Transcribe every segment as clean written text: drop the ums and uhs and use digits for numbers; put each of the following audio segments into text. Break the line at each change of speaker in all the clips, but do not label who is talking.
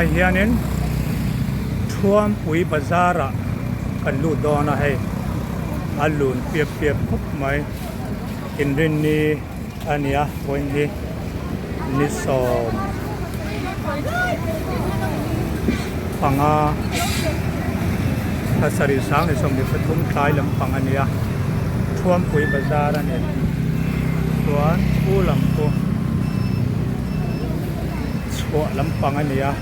Tunah hianin Thuampui bazar ah kan lut dawn a hei a lun piap piap khawp mai inrinni a ni a vawiin hi ni 15 thla sarih sang leh 23 tlai lampang a ni a Thuampui bazar a ni chuan khu lam pawh. Chhuah lampang a ni a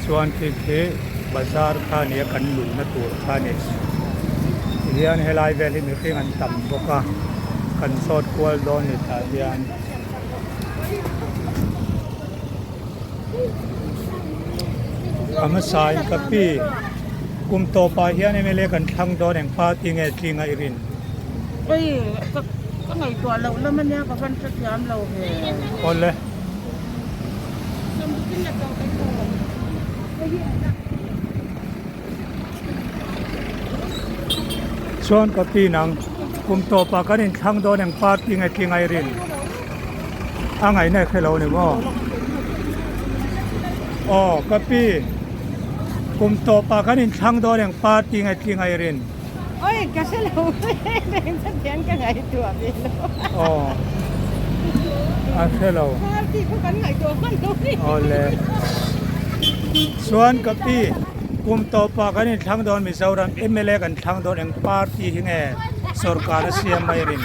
chuan khi khi bazar kha a ni a kan luhna tur kha a ni tihian helai vel hi mihring an tam bawk a kan zawt kual dawn ni tah hian. A hmasa in ka pi kum tawpah hian mla kan thlang dawn eng party nge tling a i rin?
Ei ka ka ngaihtuah loh lam ania ka van hrethiam lo ve.
Awle. Chuan ka pi nang kum tawpah kan inthlang dawn eng party nge tling a i rin? A ngaihna i hre lo ni maw? Aw ka pi kum tawpah kan inthlang dawn eng party nge tling a i rin?
Oi ka hre lo reng chuan hian ka ngaihtuah ve lo.
Aw a hre lo.
Party pawh kan ngaihtuah hman lo ni.
Awle chuan ka pi kum tawpah kan inthlang dawn Mizoram mla kan thlang dawn eng party hi nge sorkar a siam mai rin?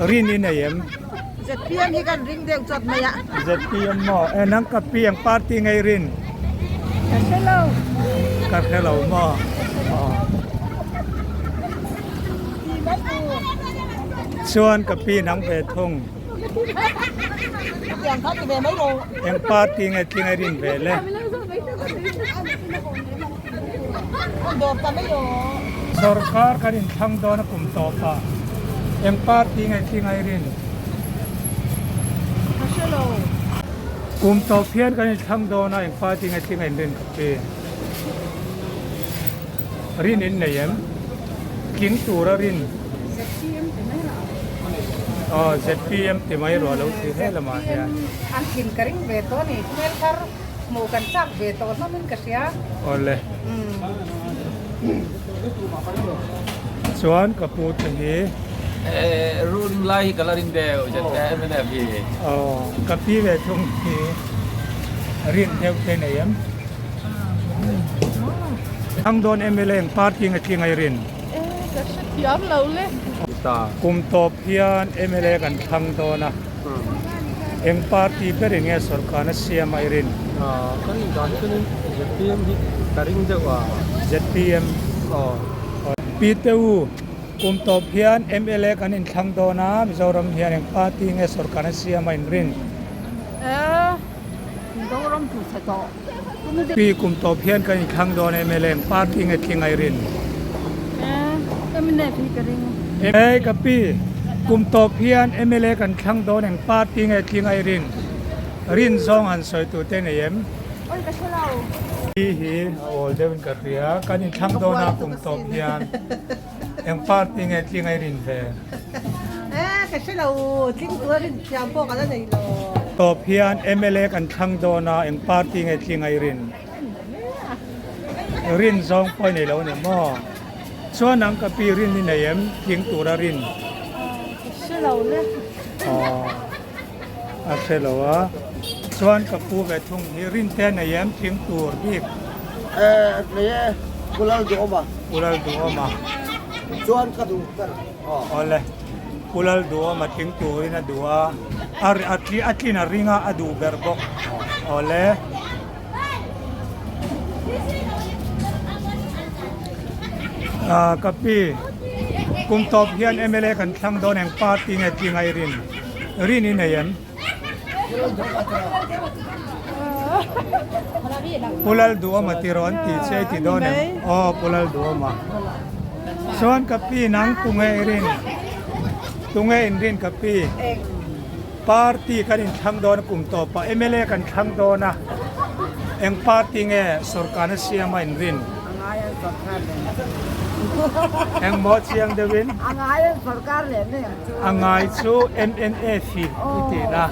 Rin i nei em?
ZPM hi kan ring deuh chawt mai a.
ZPM maw? E nang ka pi ang party ngei rin?
Ka hre lo.
Ka hre lo maw? Aw. Chuan ka pi nang ve thung. Eng party nge tling a rin ve le? Sorkar kan inthlang dawn a kum tawp a, eng party nge khi ngairin?
Ka hre lo.
Kum tawp hian kan inthlang dawn a, eng party nge khi ngainrin ka ti. Rin in nei em? Tling tura rin.
ZPM ti mai rawh.
Aw ZPM ti mai rawh lo ti he lamah hian.
An thin ka ring ve tawh a ni. Hmel thar. Hmuh kan chak ve tawh hlawm in ka hria.
Awle. Chuan ka pu te hi.
Run lai hi ka la rin deuh mnf hi.
Aw ka pi ve thung hi rin deuh te nei em. Thangdawn mla eng party nge tling ai rin?
E ka hrethiam lo le.
Kum tawp hian mla kan thlang dawn a. Eng party berin nge sorkarna siam a i rin?
Ka rin dan chuanin zpm hi ka ring deuh a.
Zpm aw. Pi te u, kum tawp hian mla kan inthlang dawn a, Mizoram hian eng party nge sorkarna siam a in rin?
Mizoram chu chhe tawh.
Pi kum tawp hian kan inthlang dawn mla eng party nge tling a i rin?
Mnf hi ka ring.
Hey ka pi, kum tawp hian mla kan thlang dawn eng party nge tling a i rin? Rin zawng han sawi tur te nei em?
Oi ka hre lo.
Pi hi a awl deuh in ka hria, kan inthlang dawn a kum tawp hian eng party nge tling a i rin ve?
Eh ka hre lo, tling tura rin thiam pawh ka la nei lo.
Tawp hian mla kan thlang dawn a, eng party nge tling a i rin? Rin zawng pawh i nei lo a ni maw? Chuan ang ka pi rin i nei em? Tling tura rin?
Ka hre lo le.
Aw a hre lo a. Chuan ka pu ve thung hi rin te a nei em? Tling tur bik.
Eh nei e, Pu Lalduhawma.
Pu Lalduhawma.
Chuan ka duh ber.
Awle, Pu Lalduhawma tling turin a duh a, a a tlin a ring a, a duh ber bawk. Awle. Ah ka pi, kum tawp hian mla kan thlang dawn eng party nge tling a i rin? Rin i nei em? Pu Lalduhawma ti rawh an tih che i ti dawn em? Aw Pu Lalduhawma. Chuan ka pi nang tunge i rin? Tunge in rin ka pi? Party kan inthlang dawn a kum tawpah mla kan thlang dawn a eng party nge sorkarna siama in rin? Eng maw chiang deuhin? A ngai chu MNF hi i tih na.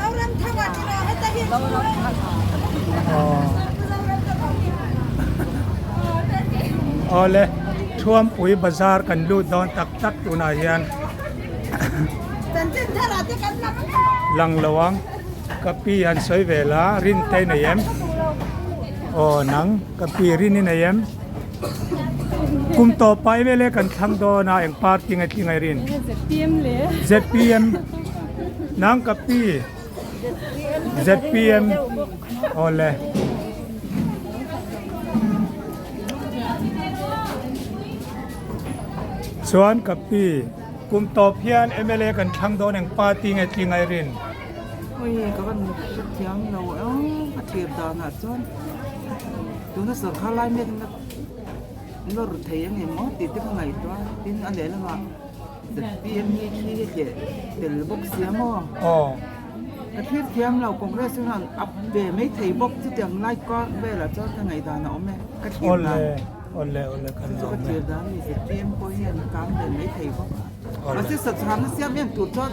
Awle Thuampui bazar kan lut dawn tak tak tunah hian lang lo ang ka pi han sawi ve la rin te nei em aw nang ka pi rin i nei em kum tawp pai vel e kan thlang dawn a eng party nge tling a i rin zpm nang ka pi zpm awle. Chuan ka pi kum tawp hian mla kan thlang dawn eng party nge tling a i rin?
Ui ka van hrethiam lo ang a thlir danah chuan tuna sawrkar lai mek na nawr thei ang em aw tih te ka ngaihtuah a tin a lehlamah zpm hi khi hi tleh tel bawk sia maw?
Aw.
Ka thlir thiam lo Congress chuan up ve mai thei bawk chutiang lai kar velah chuan ka ngaihdan a awm e ka thlir dan.
Awle awle awle kan
Chu ka
lawm e.
thlir dan a ni zpm pawh hian a kang ve mai thei bawk a.
Awle.
Mahse sachhana siam em tur chuan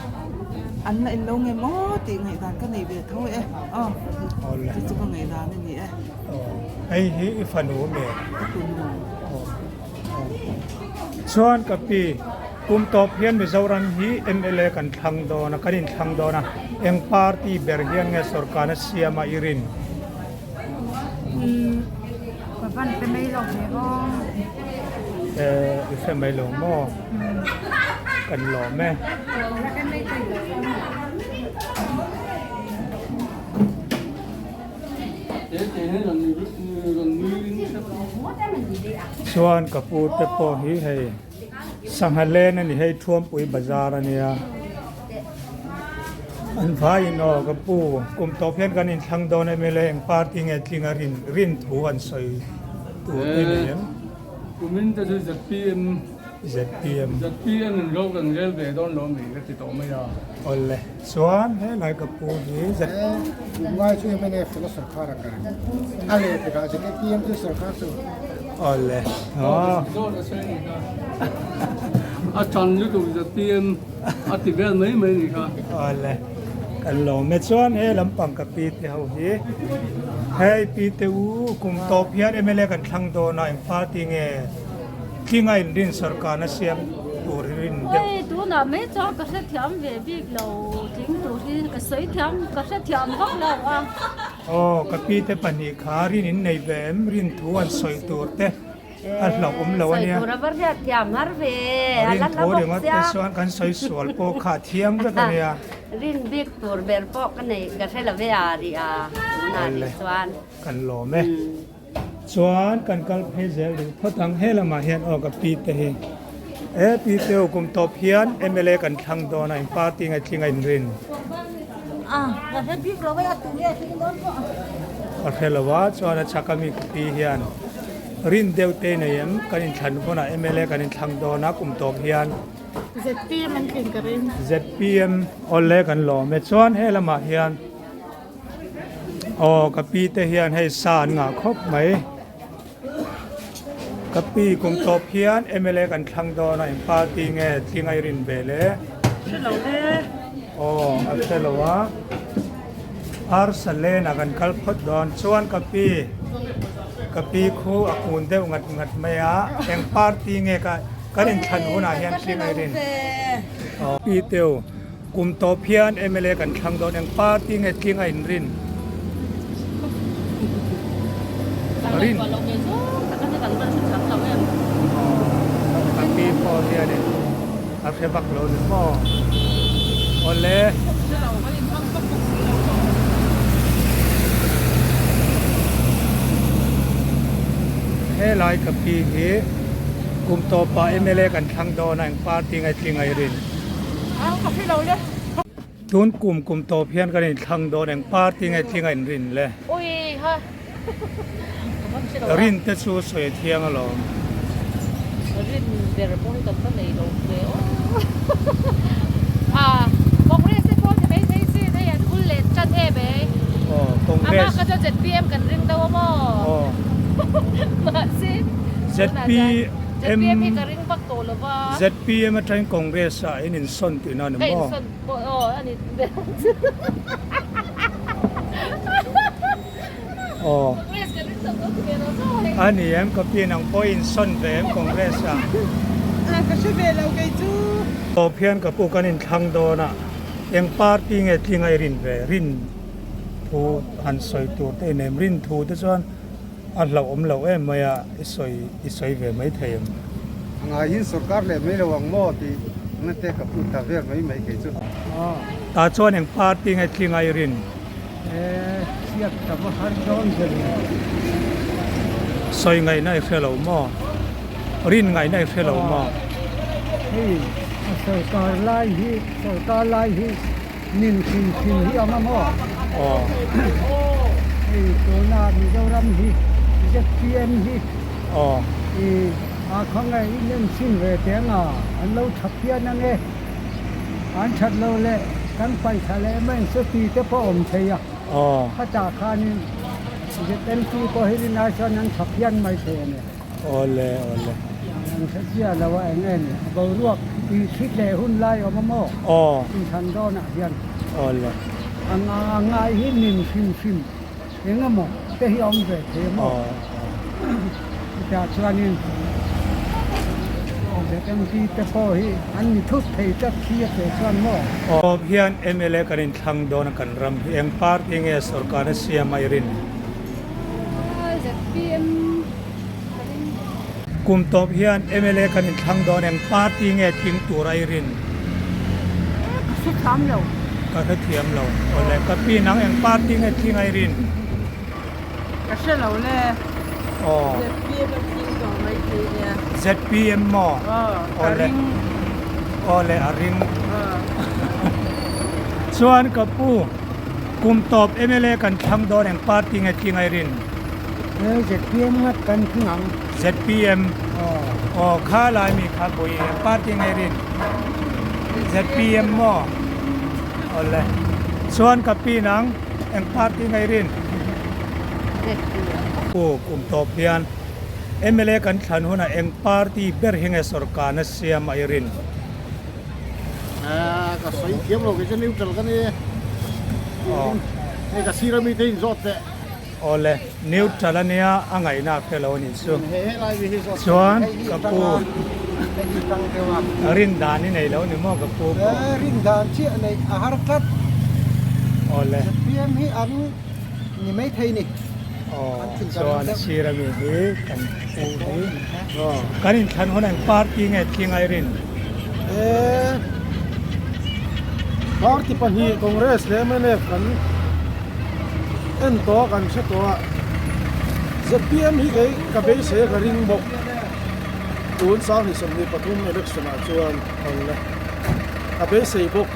an la inlo nge maw tih ngaihdan ka nei ve tho e aw.
Awle.
Chu chu ka ngaihdan a ni e.
Aw hei hi i fanu me?
Ka fanu.
Aw. Chuan ka pi, kum tawp hian Mizoram hi mla kan thlang dawn a, kan inthlang dawn a, eng party ber hian nge sorkarna siama i rin?
Umm, ka van hre mai lo ve aw.
Eh, i hre mai lo maw? Kan lawm e.
Ka hre mai thei lo.
Chuan ka pu te pawh hi hei sangha len a ni hei Thuampui bazar a nia an vaiin aw ka pu kum tawp hian kan inthlang dawn em le eng party nge tlinga rin rin thu an sawi tur te ni em.
Kumin te chu zpm.
Zpm.
Zpm in ro kan rel ve dawn lo mi ka ti tawh mai a.
Awle chuan helai ka pu hi Z.
Tunlai chu mnf chu la sarkar ang ka ring. A leh pekah zpm chu sarkar chu.
Awle. Aw.
Zawt a sawi a ni kha. A tan lutuk zpm a ti vel mai mai a ni kha.
Awle. Kan lawm e chuan he lampang ka pi te ho hi hei pi te u kum tawp hian mla kan thlang dawn a eng party nge Tlinga inrin sorkarna siam tur hi rin deuh.
Hei tunah mai chuan ka hrethiam ve bik lo tling tur hi ka sawi thiam ka hrethiam vak lo a.
Aw ka pi te pahnih kha rin in nei ve em rin thu an sawi tur te a hlauh awm lo ania.
Sawi tur a va hriat thiam har ve a
Rin
la hla
thu
bawk
ringawt te
sia.
chuan kan sawi sual pawh kha a thiam vek ania.
Rin bik tur ber pawh ka nei ka hre lo ve a ri a tunah rih chuan.
Kan lawm e. Chuan kan kal phei zel deuh phawt ang he lamah hian aw ka pi te hi he pi te ho kum tawp hian mla kan thlang dawn a eng party nge tling a inrin ka hre lo a chuan a chhak ami ka pi hian rin deuh te nei em kan inthlan hunah mla kan inthlang dawn a kum tawp hian
zpm an tling ka ring
zpm awle kan lawm e chuan he lamah hian Aw ka pi te hian hei sa an ngah khawp mai ka pi kum tawp hian mla kan thlang dawn a eng party nge tling a i rin ve le aw a hre lo a arsa lane ah kan kal phawt dawn chuan ka pi ka pi khu a kun deuh ngat ngat mai a eng party nge ka kan inthlan hunah hian tling a i rin aw pi teu. Kum tawp hian mla kan thlang dawn eng party nge tling a inrin? Rin. Ka pi pawh hianin a hre vak lo ni maw? Awle. Helai ka pi hi kum tawpah mla kan thlang dawn a eng party nge tling a inrin? Tun kum kum tawp hian kan inthlang dawn eng party nge tling a inrin le? Rin te chu sawi a thiang alawm.
Rin ber pawh hi kan va nei lo ve aw. A Congress te pawh ni mai thei sin hei an vul leh tan em e.
Aw Congress.
Amah kha chuan ZPM kan ring deuh a maw?
Aw.
Mahse
ZPM.
ZPM hi ka ring vak tawh lo va.
Zpm atangin Congress ah in insawn tihna a ni maw?
Ka insawn pawh aw a ni ber.
Aw. A ni em ka pi nang pawh in sawn ve em Congress ah?
A ka hre ve lo kei chu.
Tawp hian ka pu kan inthlang dawn a, eng party nge tling a i rin ve? Rin thu han sawi tur te i nem, rin thu te chuan a hlauh awm loh em mai a, i sawi i sawi ve mai thei em?
A ngaihin sorkar leh mai lo ang maw tih na te ka put ta vel mai mai kei chu.
Tah chuan eng party nge tling a i rin?
Siak ka va har dawn ber e.
Sawi ngaihna i hre lo maw? Rin ngaihna i hre lo maw?
Hei a sorkar lai hi sorkar lai hi nin hrim hrim hi awm a maw?
Aw.
Hei tuna Mizoram hi ZPM hi
Aw.
I a khawngaih in en chhin ve teh ang a, an lo tha phian ang e. An that lo leh kan paihthla leh mai ang chu ti te pawh awm thei a. Khatah khanin ZMP pawh hi rin ai chuan an tha phian mai thei a ni.
Awle awle.
An hre chiah lo a eng nge ni a boruak tih thlit leh hun lai awm a maw? Inthlan dawnah hian.
Awle.
A ngai hi nin hrim hrim eng emaw te hi a awm ve thei a maw? Chutah chuanin ZMP te pawh hi an ni thut thei tlat khi a teh chuan maw?
Awm hian mla kan inthlang dawn a kan ram hi eng party nge sorkarna siam a i rin?
ZPM ka ring.
Kum tawp hian mla kan inthlang dawn eng party nge tling tur a i rin?
Ka hrethiam lo.
Ka hrethiam lo. Awle ka pi nang eng party nge tling a i rin?
Ka hre lo le.
Aw.
ZPM an tling tawh mai thei nia.
ZPM maw?
Aw, ka ring.
Aw le a ring. Chuan ka pu, kum tawp mla kan thlang dawn eng party nge tling a i rin?
ZPM ngat kan tling ang.
ZPM. Aw, kha lai mi kha pawh i eng party nge i rin? ZPM maw? Aw le. Chuan ka pi nang. Eng party nge i rin? Pu kum tawp hian mla kan thlan hunah eng party ber hi nge sorkarna siam a i rin?
Ka sawi thiam lo kei chu neutral ka ni. Hei ka sir ami te in zawt teh.
Awle, neutral a nia a ngaihna a hre lo a nih chu. Chuan ka pu rin dan i nei lo ni maw ka pu pawh.
Rin dan chiah neih a har tlat.
Awle.
ZPM hi an ni mai thei ni.
Aw chuan sir ami hi kan pu hi kan inthlan hun eng party nge tling a i rin?
Party pahnih Congress leh mnf kan en tawh a kan hre tawh a ZPM hi kei ka beisei a ka ring bawk tun sanghnih 23 election ah chuan ka beisei bawk.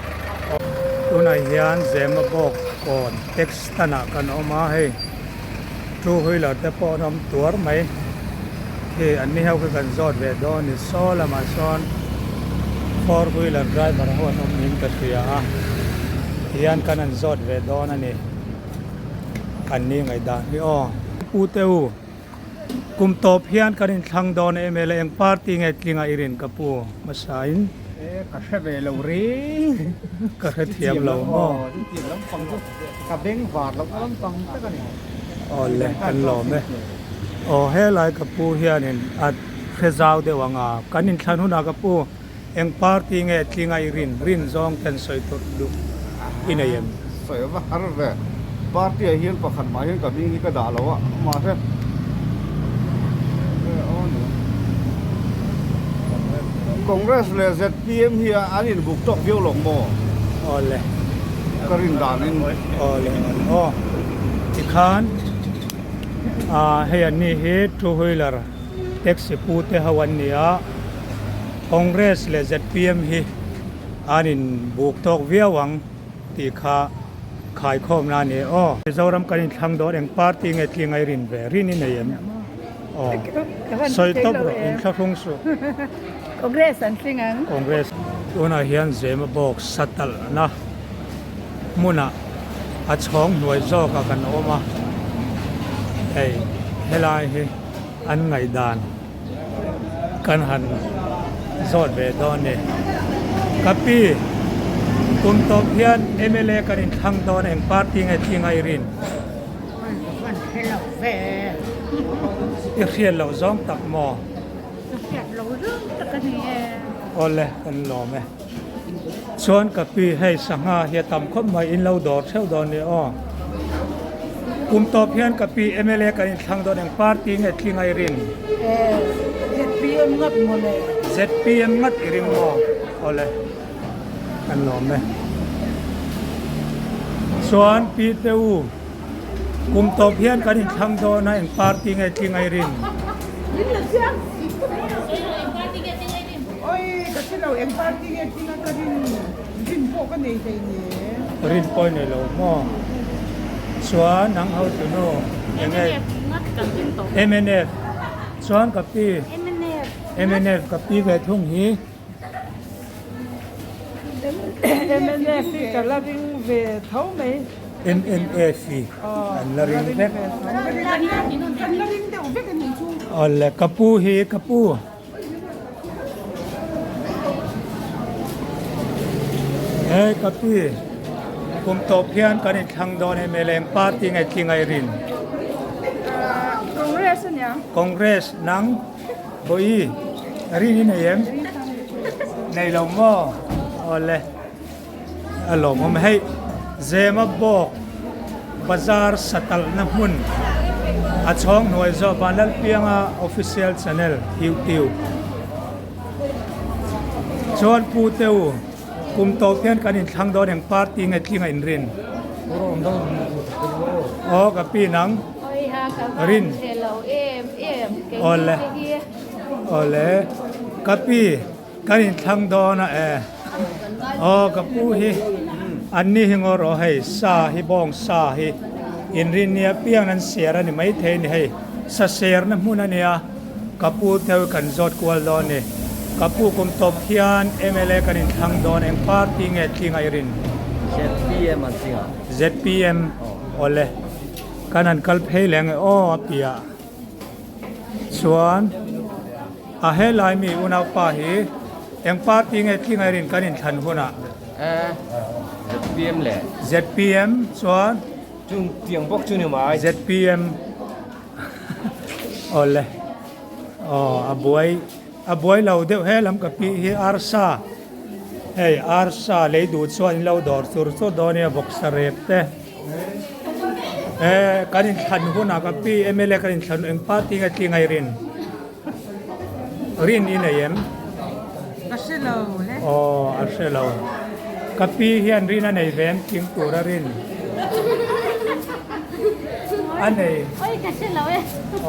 Tunah hian Zemabawk kawn tax stand ah kan awm a hei two wheeler te pawh an awm tuar mai khi an ni ho khi kan zawt ve dawn a ni saw lamah sawn four wheeler driver ho an awm niin ka hria a tihian kan han zawt ve dawn a ni an ni ngaihdan hi aw. Pu te u kum tawp hian kan inthlang dawn em ela eng party nge tlinga i rin ka pu hmasa in.
E ka hre ve lo reng.
Ka hre thiam lo maw.
Chutiang lampang chu ka beng var loh na lampang tak a ni.
Awle kan lawm e. Aw helai ka pu hianin a hre zau deuh ang a, kan inthlan hunah ka pu eng party nge tlinga i rin rin zawng ten sawi tur duh i nei em?
Sawi a va har ve. Party ah hian pakhat mah hian ka hming hi ka dah lo a, mahse Congress leh ZPM hi an inbuk tawk viau lo maw?
Awle.
Ka rin danin.
Awle awle aw. Tikhan ah hei an ni hi two wheeler taxi pu te ho an ni a, Congress leh ZPM hi an inbuk tawk viau ang tih kha khaikhawmna a ni aw. Mizoram kan inthlang dawn eng party nge tling a i rin ve? Rin i nei em? Aw. Sawi tawp rawh, inthlahrung suh.
Congress an tling ang.
Congress. Tunah hian Zema bawk satalhna hmunah a chhawng hnuai zawkah kan awm a, hei helai hi an ngaihdan kan han zawt ve dawn ni. Ka pi, kum tawp hian mla kan inthlang dawn eng party nge tling a i rin?
ve.
I hriat loh zawng tak maw?
Ka hriat loh zawng tak a ni e.
Awle, kan lawm e. Chuan ka pi hei sangha hi a tam khawp mai in lo dawr theuh dawn ni aw. Kum tawp hian ka pi mla kan inthlang dawn eng party nge tling a i rin?
ZPM ngat maw le?
ZPM ngat i ring maw? Awle, kan lawm e. Chuan pi te u, kum tawp hian kan inthlang dawn a eng party nge tling a i rin?
Oi, ka hre lo, eng party nge tling a ka rin, rin pawh ka nei hlei ne.
Rin pawh i nei lo maw? Chuan nang ho tu nu, eng nge?
Mnf ngat kan ring tawh.
Mnf, chuan ka pi.
Mnf.
Mnf ka pi ve thung hi.
Mnf hi ka la ring ve tho mai.
Mnf hi an la ring vek.
Kan la ring deuh vek a nih chu.
Awle, ka pu hi ka pu. He ka pi kum tawp hian kan inthlang dawn em leng party nge tling a i rin?
Congress a nia.
Congress nang Bawi rin i nei em? Nei lo maw? Awle a lawmawm hei Zema bawk bazar satalhna hmun a chhawng hnuai zawh Vanlalpianga official channel youtube chuan pu te u kum tawp hian kan inthlang dawn eng party nge tling a inrin aw ka pi nang rin awle awle ka pi. Kan inthlang dawn a e. Aw ka pu hi an ni hi ngaw rawh hei sa hi bawng sa hi inrin nia piang an ser a ni maithei ni hei sa serna hmun a nia ka pu te kan zawt kual dawn ni ka pu kum tawp hian mla kan inthlang dawn eng party nge tling a i rin?
ZPM an tling a.
ZPM awle kan han kal phei leh ange aw a piah chuan. A helai mi unaupa hi eng party nge tling a rin kan inthlan hunah?
ZPM le.
ZPM chuan?
Chung tiang bawk chu ni mai.
ZPM awle aw a buai a buai lo deuh helam ka pi hi arsa hei arsa lei duh chuan in lo dawr chur chur dawn nia bawksa rep te eh kan inthlan hunah ka pi mla kan inthlan eng party nge tling a i rin? Rin i nei em?
Ka hre lo le.
Aw, a hre lo. Ka pi hian rin a nei ve em tling tur a rin? A nei.
Oi, ka hre lo e.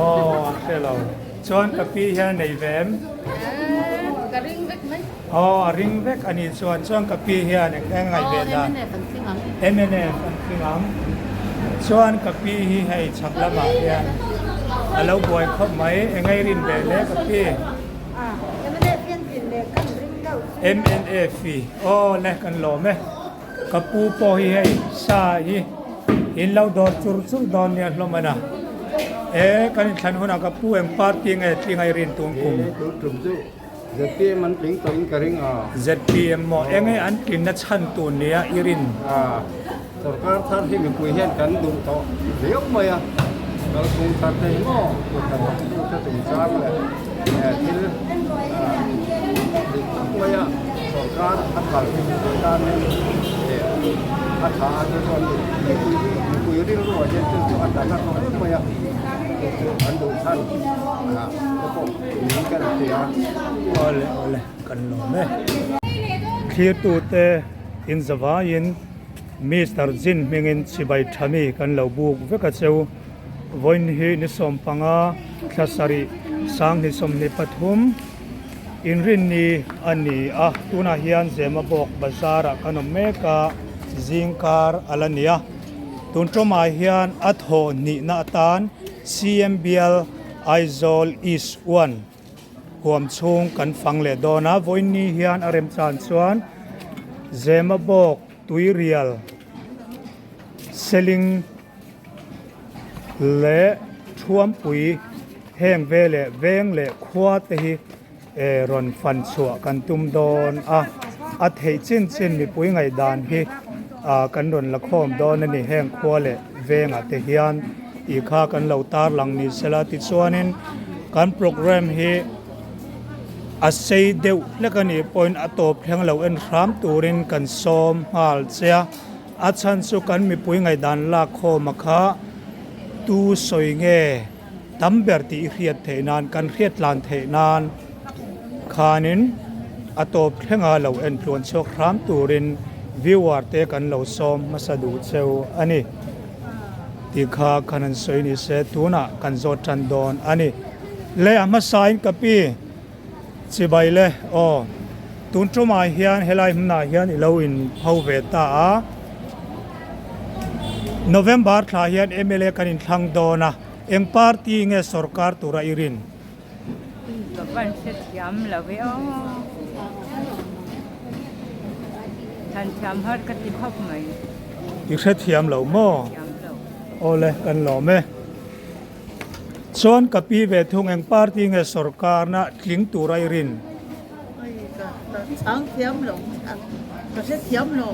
Aw, a hre lo. Chuan ka pi hian a nei ve em?
Ka ring vek mai.
Aw, a ring vek a nih chuan. Chuan ka pi hian eng eng ngaih ve dan?
Aw, mnf an tling ang.
Mnf an tling ang. Chuan ka pi hi hei chhak lamah hian a lo buai khawp mai. Eng ei rin ve le ka pi? Mnf hi. Aw le kan lawm e. Ka pu pawh hi hei sa hi in lo dawr chur chur dawn nia hlawm a na. E kan inthlan hunah ka pu eng party nge tling a i rin tum kum?
ZPM an tling tawh in ka ring a.
ZPM maw? Enge an tlinna chhan tur nia i rin?
A, sorkar thar hi mipui hian kan duh tawh viau mai a, kalphung thar te hi maw kut hnathawk tu te chungchang leh thil dik tak mai a sorkar a kal hi mipui tan hian a tha a chu chuan mipui rilru ah hian thil chu a tla na tawh em mai a, chu chu an duh chhan te pawh.
Awle awle kan lawm e. Thlirtute in zavaiin Mister Jin hmingin chibai thami kan lo buk vek a cheu. Vawiin hi ni 15 thla sarih sanghnih 23 inrinni a ni a. Tunah hian Zemabawk bazar ah kan awm mek a, zingkar a la ni a. Tun tawmah hian a thawh hnihna atan CM bial Aizawl East 1 huam chhung kan fang leh dawn a, vawiin hian a remchan chuan Zemabawk Tuirial Seling leh Thuampui heng ve leh veng leh khua te hi rawn fan chhuah kan tum dawn a, a theih chin chin mipui ngaihdan hi kan rawn la khawm dawn a ni heng khua leh vengah te hian. tih kha kan lo tarlang ni sela tichuanin kan program hi a sei deuh hlek a nih pawhin a tawp thleng lo en hram turin kan sawm nghal che a, a chhan chu kan mipui ngaihdan lak khawm a kha tu sawi nge tam ber tih i hriat theih nan kan hriat tlan theih nan khanin a tawp thlenga lo en tluan chhuak hram turin viewer te kan lo sawm hmasa duh cheu a ni tih kha khan an sawi ni se tunah kan zawt tan dawn a ni. Le a hmasain ka pi chibai le aw tun tumah hian helai hmunah hian i lo in pho ve ta a November thla hian mla kan inthlang dawn a eng party nge sorkar tura i rin?
Ka van hrethiam lo e aw than thiam har ka ti khawp mai.
I hrethiam lo maw? Aw le kan lawm e. Chuan ka pi ve thung eng party nge sorkarna tling tura i rin?
Ka chhang thiam lo, ka hre thiam lo.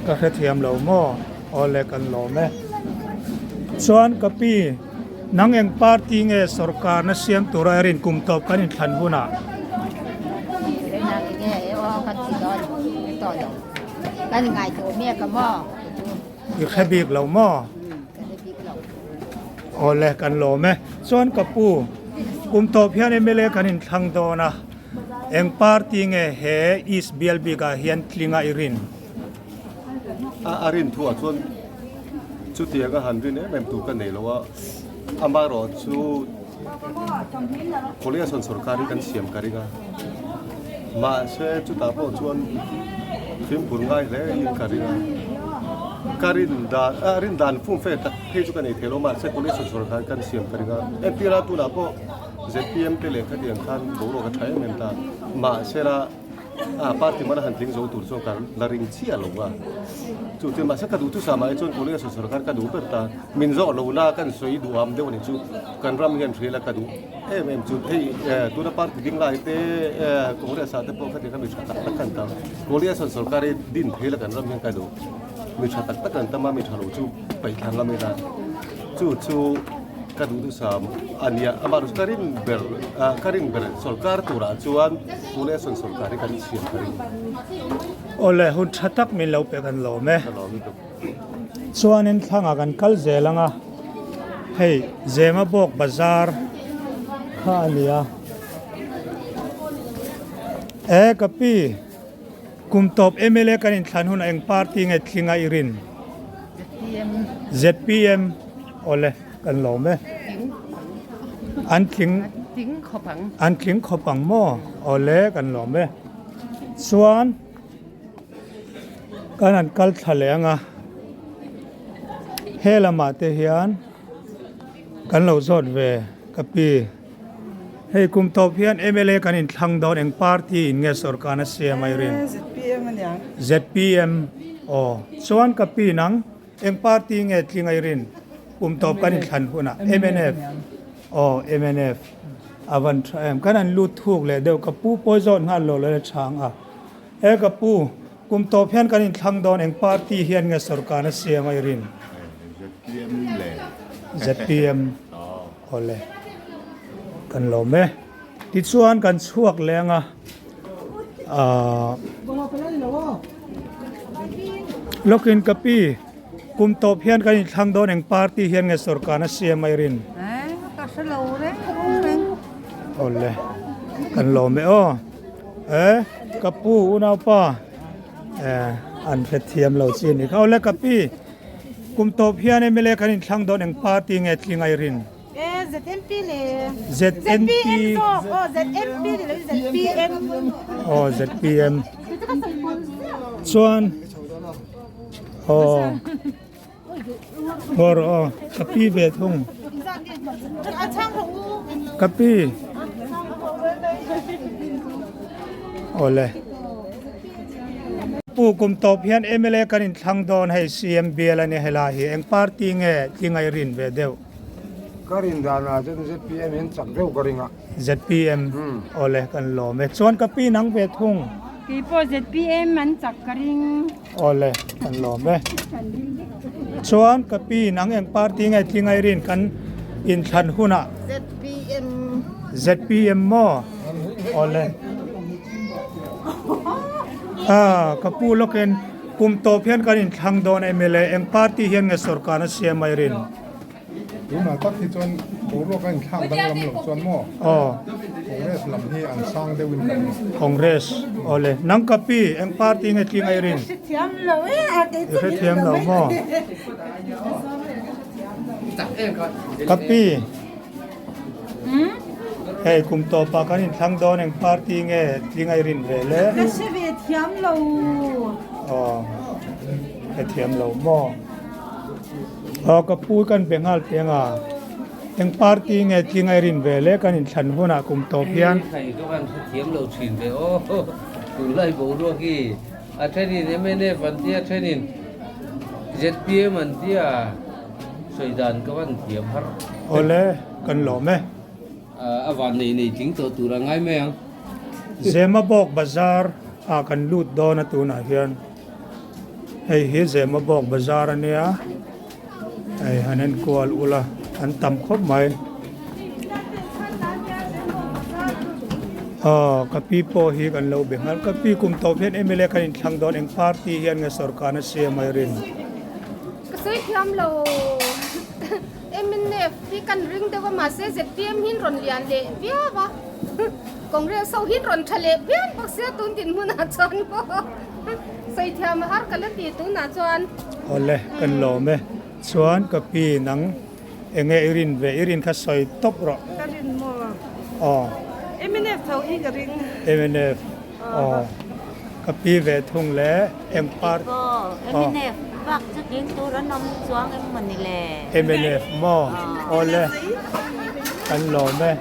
Ka hre thiam lo maw? Aw le kan lawm e. Chuan ka pi, nang eng party nge sorkarna siam tura i rin kum tawp kan inthlan hunah? I hre bik lo maw? Awle kan lawm e. Chuan ka pu, kum tawp hian mla kan inthlang dawn a, eng party nge he East bial bikah hian tlinga i rin?
A rin thuah chuan chutianga han rin em em tur ka nei lo a, amaherawh chu Coalition sorkar hi kan siam ka ring a, mahse chutah pawh chuan fimkhur ngai hle in ka ring a, ka rin dan a rin dan fum fe tak phei chu ka nei thei lo mahse Coalition sorkar kan siam ka ring a, entir a tunah pawh zpm te leh khatiang khan boruak a tha em em ta, mahse la. A party hmana han tling zo tur chuan ka la ring chiah lo a, chu chuan mahse ka duh chu sa mahni chuan Korea sorkar ka duh ber ta, min zawh lo na kan sawi duh am deuh a ni chu, kan ram hian hria la ka duh em em chu hei tuna party ding lai te Congress ah te pawh khatiang kha mi tha tak tak kan tam, Korea sorkar hi din phei la kan ram hian ka duh, mi tha tak tak kan tam a mi tha lo chu paih thla ngam ila chu chu. Ka duh duhsam a nia, amah chu ka rin ber ka rin ber sorkar turah chuan Pune sawn sorkar hi kan siam ka ring.
Awle hun tha tak min lo pe kan lawm e.
Ka lawm lutuk.
Chuanin thlangah kan kal zel ang a, hei Zemabawk bazar kha a nia. E ka pi, kum tawp mla kan inthlan hunah eng party nge thlinga i rin?
ZPM.
ZPM. Awle, kan lawm e. An tling
khawp ang.
An tling khawp ang maw? Awle, kan lawm e. Chuan kan han kal thla leh ang a. He lamah te hian kan lo zawt ve ka pi. Hei kum tawp hian mla kan inthlang dawn eng party in nge sorkar na siam a i rin?
ZPM a niang.
ZPM aw. Chuan ka pi nang. Eng party nge tling a i rin? Kum tawp kan inthlan hunah mnf aw mnf a van tha em. Kan han lut thuk leh deuh ka pu pawi zawt nghal lo lo la chhang a. He ka pu kum tawp hian kan inthlang dawn eng party hian nge sorkar a siam a i rin?
ZPM le.
ZPM aw le kan lawm e. Tichuan kan chhuak leng a ahh Lawkin ka pi kum tawp hian kan inthlang dawn eng party hian nge sorkar na siam a i rin? Awle kan lawm e aw e ka pu unaupa eh an hrethiam lo chi a ni kha awle ka pi kum tawp hian mla kan inthlang dawn eng party nge tling a i rin?
E ZNP le. ZNP. ZPM zawk. Aw ZNP ni lo ZPM.
Aw ZPM. Chuan aw Ngawr aw ka pi ve thung. Ka pi. Awle. Pu kum tawp hian MLA kan inthlang dawn hei CM bial a ni helai hi eng party nge tlinga i rin ve deuh.
Ka rin danah chuan zpm hian chak deuh ka ring a.
Zpm awle kan lawm e. Chuan ka pi nang ve thung.
Keipawh ZPM an chak ka ring.
Awle, kan lawm e. Chuan ka pi nang eng party nge tling ai rin kan inthlan hunah?
ZPM.
ZPM maw? Awle. Ah, ka pu lawkin kum tawp hian kan inthlang dawn MLA eng party hian nge sorkar a siam ai rin?
Tunah tak hi chuan boruak a inthlak danglam loh chuan maw Congress lam hi an sang deuhin ka ring.
Congress awle nang ka pi eng party nge tling ai rin?
Ka hrethiam lo e a kei chu
I hrethiam lo maw? Ka pi hei kum tawpah kan inthlang dawn eng party nge tling ai rin ve le?
Ka hre ve thiam lo.
Aw hrethiam lo maw? Aw ka pu kan be nghal teng a, eng party nge tling a i rin ve le kan inthlan hunah kum tawp hian.
Hei chu kan hrethiam lo thin ve aw, tunlai boruak hi a thenin mnf an tia thenin zpm an tia sawi dan ka van thiam har.
Awle kan lawm e.
A van nei nei tling tawh tur a ngai mai ang.
Zemabawk bazar ah kan lut dawn a tunah hian. Hei hi Zemabawk bazar a nia, hei han enkual ula an tam khawp mai. Aw ka pi pawh hi kan lo be nghal, ka pi kum tawp hian mla kan inthlang dawn eng party hian nge sorkar na siam mai rin.
Ka sawi thiam lo mnf hi kan ring deuh a mahse zpm hi an rawn lian leh viau a Congress ho hi an rawn tha leh phian bawk sia tun dinhmunah chuan maw. Saithiam a har ka la ti tunah chuan.
Awle, kan lawm e. Chuan ka pi nang enge i rin ve? I rin kha sawi tawp rawh.
Ka rin maw?
Aw.
Mnf tho hi ka ring.
Mnf, aw. Ka pi ve thung le eng part?
Aw, mnf bak chu tling tur an awm chuang em maw ni le?
Mnf maw? Awle, kan lawm e.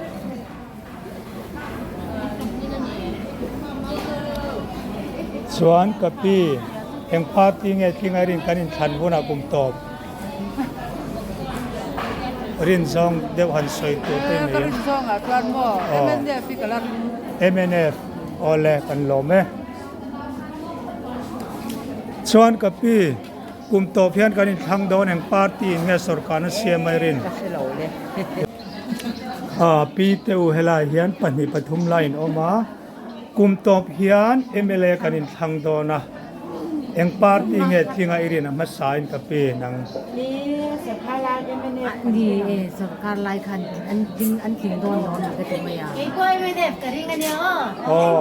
Chuan ka pi, eng party nge tling a rin kan inthlan hunah kum tawp rin zawng deuh han sawi tur te
Ka rin zawngah chuan maw mnf hi ka la ring.
Mnf, awle kan lawm e. Chuan ka pi, kum tawp hian kan inthlang dawn eng party in nge sorkarna siam a rin?
Ka hre lo le.
A pi te u helai hian pahnih pathum lai in awm a, kum tawp hian mla kan inthlang dawn a, eng party nge tlinga i rin a hmasa in ka pi nang.
Ni e sorkar lai khan an tling an tling dawn lo ni ka ti mai a.
Kei pawh mnf ka ring ania aw.
Aw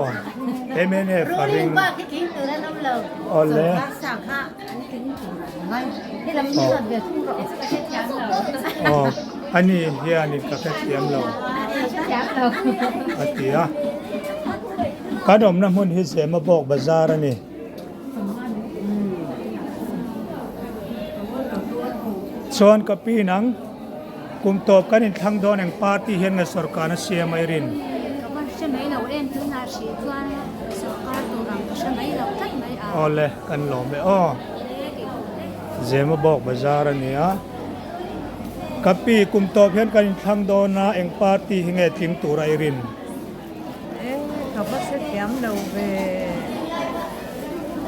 mnf ka ring.
Ruling bak hi tling tur an awm lo.
Awle.
Sorkar sa kha an tling tur an ngai. Helam hi zawt ve thung rawh.
Aw ani hianin ka hrethiam lo a ti a. Kan awmna hmun hi Zemabawk bazar a ni. Chuan ka pi nang kum tawp kan inthlang dawn eng party hian nge sorkar na siam a i rin?
Ka va hre mai lo em tunah hrih chuan sorkar tur ang ka hre mai lo tlat mai a.
Awle kan lawm e aw. Zemabawk bazar a ni a. Ka pi kum tawp hian kan inthlang dawn a eng party hi nge tling tur a i rin?
E ka va hre thiam lo ve.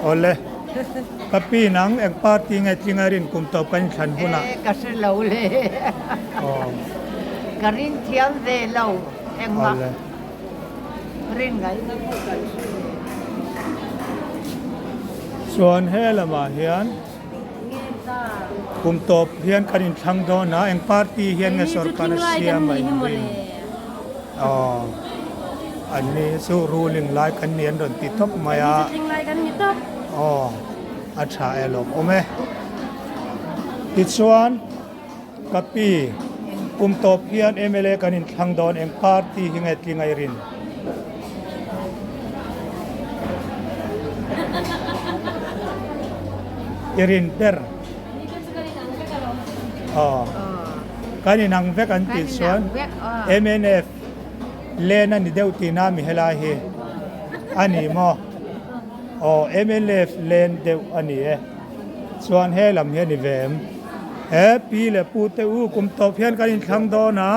Awle ka pi nang eng party nge tling a rin kum tawp kan inthlan hunah?
E ka hre lo le.
Aw.
Ka rin thiam ve lo engmah rin ngaihna pawh kan hre ve.
Chuan he lamah hian kum tawp hian kan inthlang dawn a, eng party hian nge sorkar a siam a inrin? Aw, an ni chu ruling lai kan ni an rawn ti tawp mai a. Aw, a tha e lawm awm e. Tichuan ka pi kum tawp hian mla kan inthlang dawn eng party hi nge tling a i rin? I rin ber. Aw. Kan inang vek an tih chuan mnf len a ni deuh tihna a mi helai hi a ni maw? Aw mnf len deuh a ni e. Chuan he lam hi a ni ve em? He pi leh pu te u kum tawp hian kan inthlang dawn a.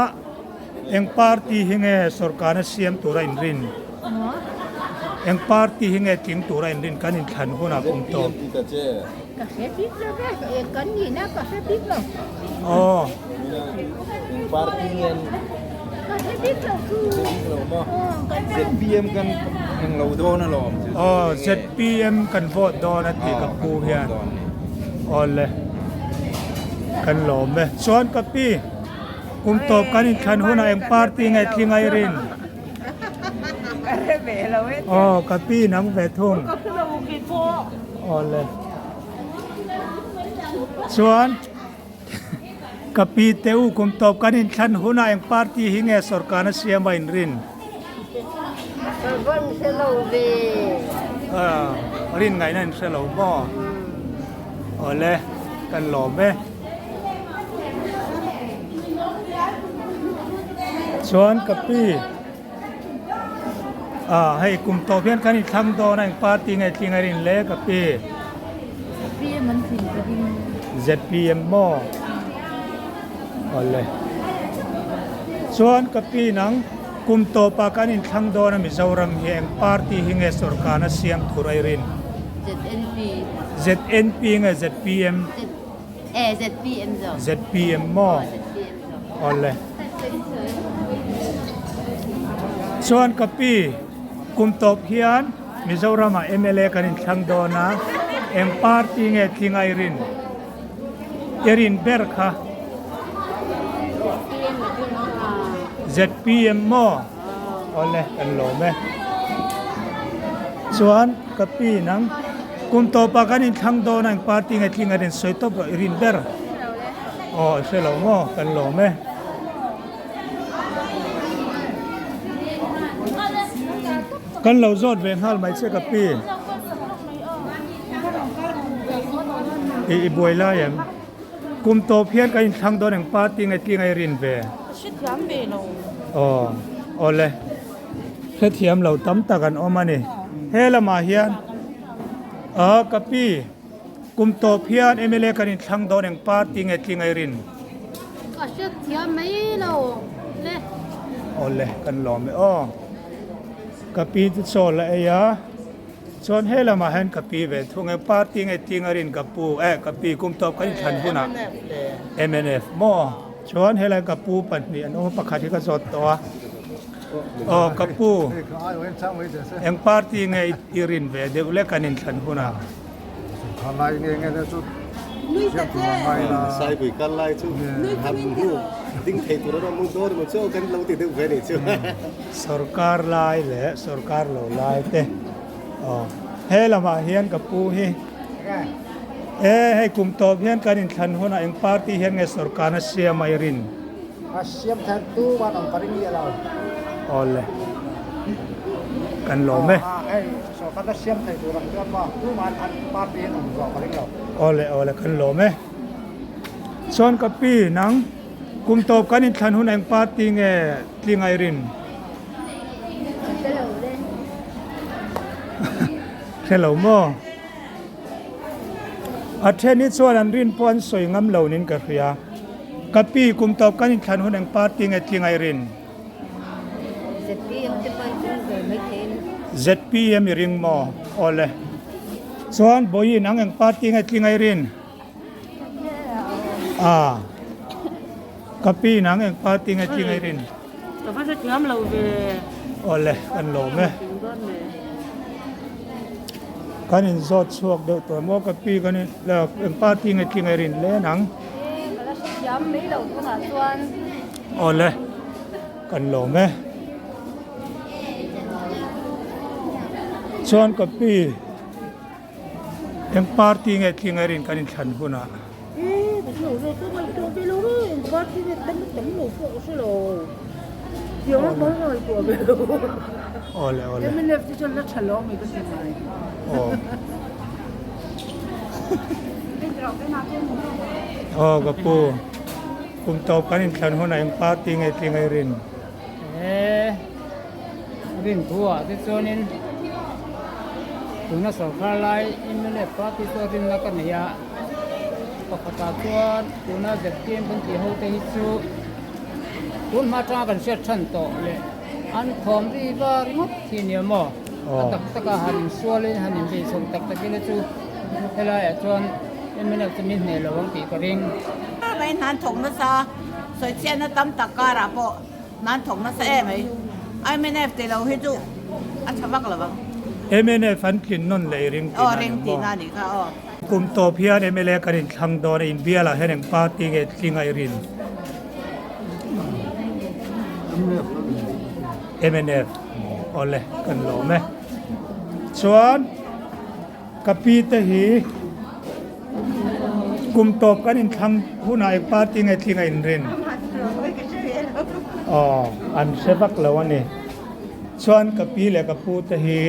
Eng party hi nge sorkarna siam tura inrin? Eng party hi nge tling tura in rin kan inthlan hunah kum tawp.
Ka hre bik lo ve, eng kan nihna ka hre bik lo.
Aw.
Eng party nge an.
Ka hre bik lo chu.
Hre bik lo maw? ZPM kan eng lo dawn alawm.
Aw ZPM kan vote dawn a tih ka pu hian. Aw le. Kan lawm e. Chuan ka pi kum tawp kan inthlan hunah eng party nge tling a i rin?
Ka hre ve lo e.
Aw ka pi nang ve thung.
Ka hre lo kei pawh.
Aw le. Chuan ka pi te u kum tawp kan inthlan hunah eng party hi nge sorkarna siam a inrin?
Ka van hre lo ve.
Rin ngaihna in hre lo maw? Aw le kan lawm e. Chuan ka pi ah hei kum tawp hian kan inthlang dawn a eng party nge tling a rin le ka pi.
ZPM an tling ka ring.
ZPM maw? Aw le. Chuan ka pi nang kum tawpah kan inthlang dawn a Mizoram hi eng party hi nge sorkarna siam thur a i rin?
ZNP.
ZNP nge ZPM?
E ZPM zawk.
ZPM maw? Awle. Chuan ka pi kum tawp hian Mizoram ah mla kan inthlang dawn a, eng party nge tling a i rin? I rin ber kha? ZPM maw? Awle kan lawm e. Chuan ka pi nang kum tawpah kan inthlang dawn a eng party nge tling a rin sawi tawp rawh i rin ber. Aw i hre lo maw kan lawm e. Kan lo zawt ve nghal mai che ka pi. I i buai lai em? Kum tawp hian kan inthlang dawn eng party nge tling a i rin ve?
Hrethiam ve lo.
Aw awle. Hrethiam lo tam tak an awm a ni. He lamah hian ah ka pi kum tawp hian mla kan inthlang dawn eng party nge tling a i rin?
Ka hrethiam mai lo le.
Awle kan lawm e aw. Ka pi chu chaw la ei a. Chuan he lamah hian ka pi ve thung e, party nge tling a rin ka pu eh ka pi kum tawp kan inthlan hunah mnf maw? Chuan helai ka pu pahnih an awm a, pakhat hi ka zawt tawh a, aw ka pu eng party nge i rin ve deuh lek kan inthlan hunah?
Saipui kal lai chu han hmu ding thei tur erawh hmu dawn emaw chu kan lo ti deuh ve nih chu.
Sorkar lai leh sorkar lo lai te aw he lamah hian ka pu hi e hei kum tawp hian kan inthlan hunah eng party hian nge sorkarna siam a i rin?
A siam thar tu van awm ka ring miah lo.
Awle kan lawm e.
Hei sorkarna siam thei tur ang chuan maw tuman an party hian awm zawh ka ring lo.
Awle awle kan lawm e. Chuan ka pi nang kum tawp kan inthlan hun eng party nge tling a i rin?
Ka hre lo le.
Hre lo maw? A then hi chuan an rin pawh an sawi ngam lo niin ka hria. Ka pi kum tawp kan inthlan hun eng party nge tling a i rin?
ZPM te pawh i ring ve mai thei a ni.
ZPM i ring maw? Awle. Chuan Bawiin ang eng party nge tling a i rin? A. Ka pi nang eng party nge tling a i rin?
Ka va hrethiam lo ve.
Awle, kan lawm e. Kan in zawt chhuak deuh tawh maw ka pi kan in eng party nge tling a i rin le nang?
E, ka la hrethiam mai lo tunah chuan.
Awle, kan lawm e. Chuan ka pi. Eng party nge tling a rin kan inthlan hunah? Awle awle. Aw. Aw ka pu. Kum tawp kan inthlan hunah eng party nge tling a rin?
He rin thu ah te chuanin tuna sorkar lai mla party chu a rinna ka nei a, pakhatah chuan tuna zpm kan tih ho te hi chu tun hma atanga kan hriat than tawh leh an thawm ri va ringawt hi nia maw? A tak taka han insualin han inbei chho tak tak ila chu helaiah chuan mnf chu min hneh lo ang tih ka ring.
Mai hnan thawk nasa, sawichhiatna tam tak karah pawh hnan thawk nasa em mai. Mnf ti lo hi chu a tha vak lo vang.
Mnf an tlin nawn leh i ring tihna a ni maw?
Aw ring tihna a nih kha aw.
Kum tawp hian mla kan inthlang dawn a, inbialah hian eng party nge tling a i rin? Mnf awle kan lawm e. Chuan ka pi te hi kum tawp kan inthlang hunah eng party nge tling a inrin? Aw an hre vak lo a ni. Chuan ka pi leh ka pu te hi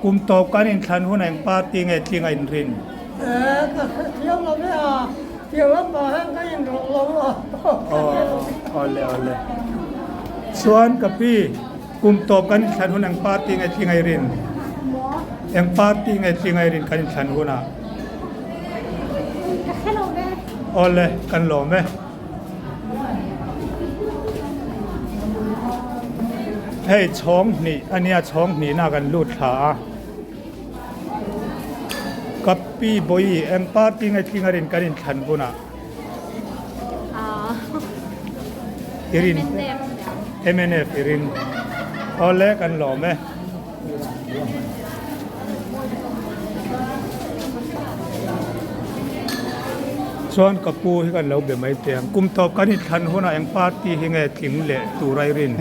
kum tawp kan inthlan hunah eng party nge tling a inrin?
Ka hrethiam lo ve a, tiang lamah hian ka inrawlh lo a.
Aw awle awle. Chuan ka pi, kum tawp kan inthlan hun eng party nge tling a i rin? Eng party nge tling a i rin kan inthlan hunah?
Ka hre lo ve.
Awle, kan lawm e. Hei chhawng hnih a nia, chhawng hnihna kan lut thla a. Ka pi Bawihi, eng party nge tling a rin kan inthlan hunah? I rin mnf i rin. Awle kan lawm e. Chuan ka pu hi kan lo be mai teh ang. Kum tawp kan inthlan hunah eng party hi nge tling leh tur a i rin?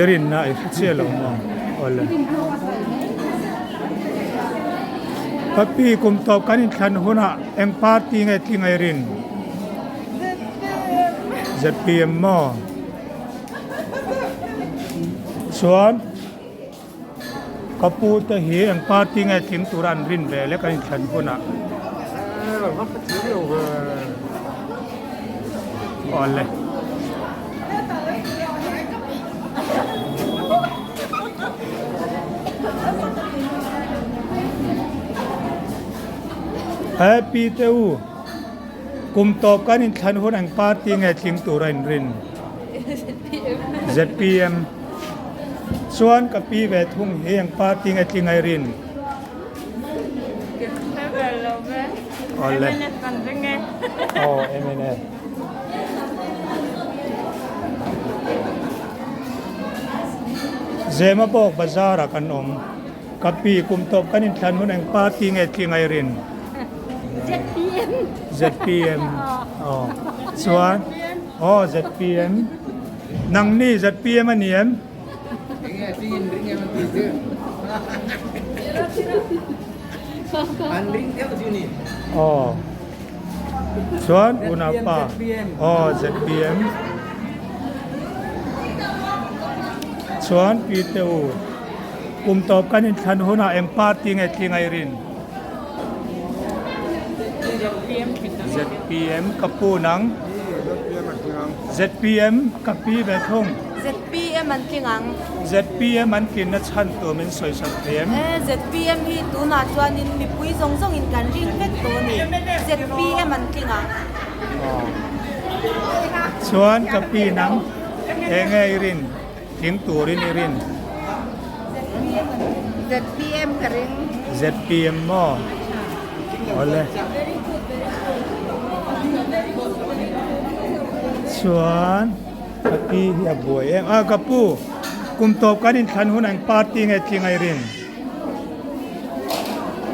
I rinna i hre chiah lo maw? Awle. Ka pi kum tawp kan inthlan hunah eng party nge tling a i rin? ZPM maw? Chuan ka pu te hi eng party nge tling tura an rin ve le kan inthlan hunah? Awle. He pi te u kum tawp kan inthlan hun eng party nge tling tura in rin? ZPM. Chuan ka pi ve thung hi eng party nge tling a i rin? Awle. Aw MNF. Zemabawk bazar ah kan awm. Ka pi kum tawp kan inthlan hun eng party nge tling a i rin?
ZPM.
ZPM. Aw. Chuan aw ZPM. Nangni ZPM a ni em? Aw chuan unaupa aw zpm chuan pi te u kum tawp kan inthlan hunah eng party nge tling a i rin zpm ka pu nang zpm ka pi ve thung.
Zpm an tling ang.
Zpm an tlinna chhan tur min sawi sak thei em?
E, zpm hi tunah chuanin mipui zawng zawngin kan ring vek tawh a ni. Zpm an tling ang.
Aw. Chuan ka pi nang eng nge i rin? Tling turin i rin?
Zpm ka ring.
Zpm maw? Awle. Chuan. Ka pi hi a buai em a ka pu kum tawp kan inthlan hun ang party nge tling a i rin?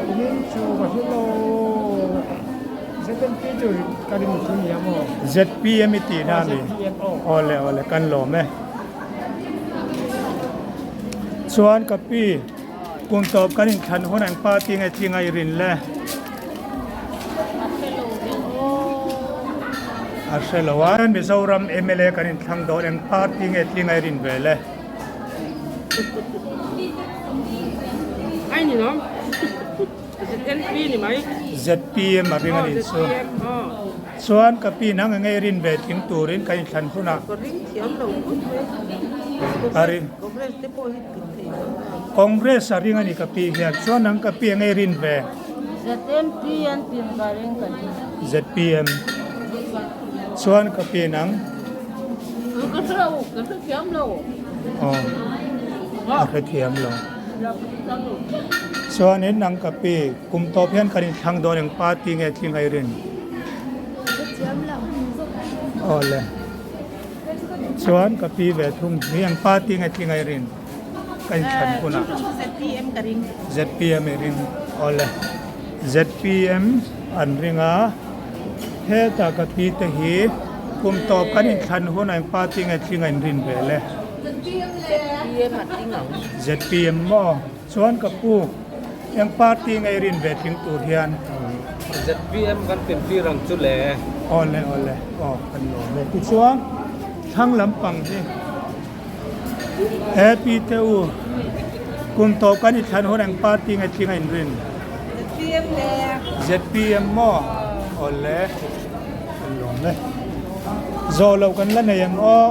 Kumin chu ka hre lo ZNP chu ka rin chu nia maw?
ZPM i tihna a mi? Awle awle kan lawm e. Chuan ka pi kum tawp kan inthlan hun ang party nge tling a i rin le? A hre lo a. Mizoram mla kan inthlang dawn eng party nge tling a i rin ve le?
Ai ni lo. ZNP ni mai.
ZPM a ring a nih chu. Chuan ka pi nang enge i rin ve tling turin kan inthlan hunah.
Ka ring thiam lo khawp mai.
A ring.
Congress te pawh hi tling thei lo.
Congress a ring a ni ka pi hian. Chuan nang ka pi enge i rin ve?
ZMP an tin ka ring ka ti.
ZPM chuan ka pi nang.
Ka hre lo, ka hre thiam lo.
Aw a hrethiam lo. Chuanin nang ka pi kum tawp hian kan inthlang dawn eng party nge tling a i rin? Aw le. Chuan ka pi ve thung hi eng party nge tling a i rin? Ka inthlan hunah.
ZPM ka ring.
ZPM i ring. Aw le. ZPM an ring a. Hetah ka pi te hi kum tawp kan inthlan hunah eng party nge tling a inrin ve le?
ZPM a tling ang.
ZPM maw? Chuan ka pu eng party nge i rin ve tling tur hian?
ZPM kan tintir ang chu le.
Aw le aw le aw kan lawm e. Tichuan thlang lampang hi he pi te u kum tawp kan inthlan hun eng party nge tling a inrin?
ZPM le.
ZPM maw? Aw le kan lawm e. Zawh loh kan la nei ang aw.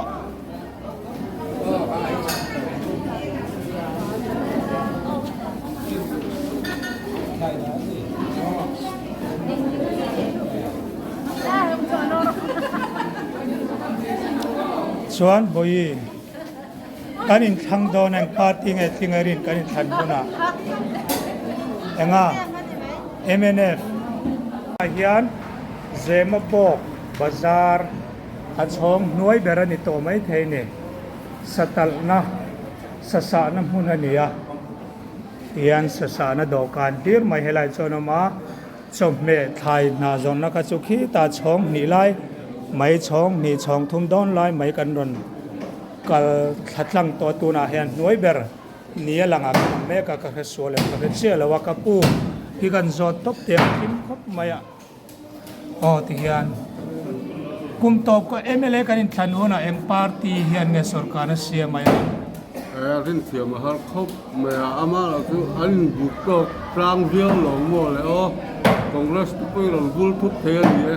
Chuan Bawihi, kan inthlang dawn eng party nge tling a rin kan inthlan hunah enga mnf ah hian Zemabawk bazar A chhawng hnuai ber a ni tawh mai thei ni. Satalhna, sasahna hmun a ni a. Tihian sasahna dawhkan hlir mai helai chuan a awm a. Chawhmeh thlai hna zawnna kha chu khitah chhawng hnih lai mai chhawng hnih chhawng thum dawn lai mai kan rawn kal thla tlang tawh a. Tunah hian hnuai ber ni a langah kan awm mek a, ka hre sual em ka hre chiah lo a. Ka pu hi kan zawt tawp teh a thim khawp mai a. Aw ti hian kum tawp ka mla kan inthlan hunah eng party hian nge sorkar a siam a eng?
Rinthiam a har khawp mai a, ama erawh chu an inbuk tawk tlang viau lo maw le aw, Congress te pawhin rawn bul thut thei a ni e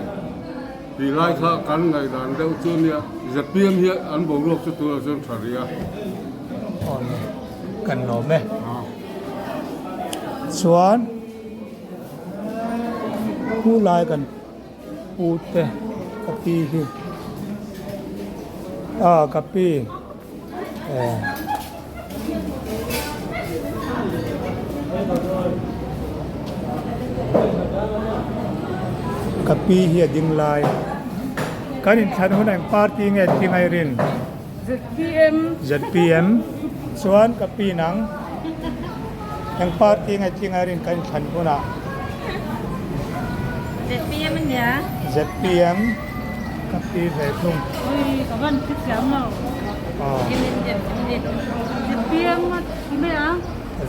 tih lai kha kan ngaihdan deuh chu nia, zpm hi an boruak chu tunah chuan tha rih a.
Aw le, kan lawm e. Chuan. Khu lai kan pu te ka pi hi a ka pi eh ka pi hi a ding lai kan inthlan hunah eng party nge tling a i rin?
ZPM.
ZPM chuan ka pi nang eng party nge tling a rin kan thlan hunah.
ZPM a nia.
ZPM ka pi ve thung.
Ui ka van thi thiam lo.
Aw.
ZPM a thi mai a.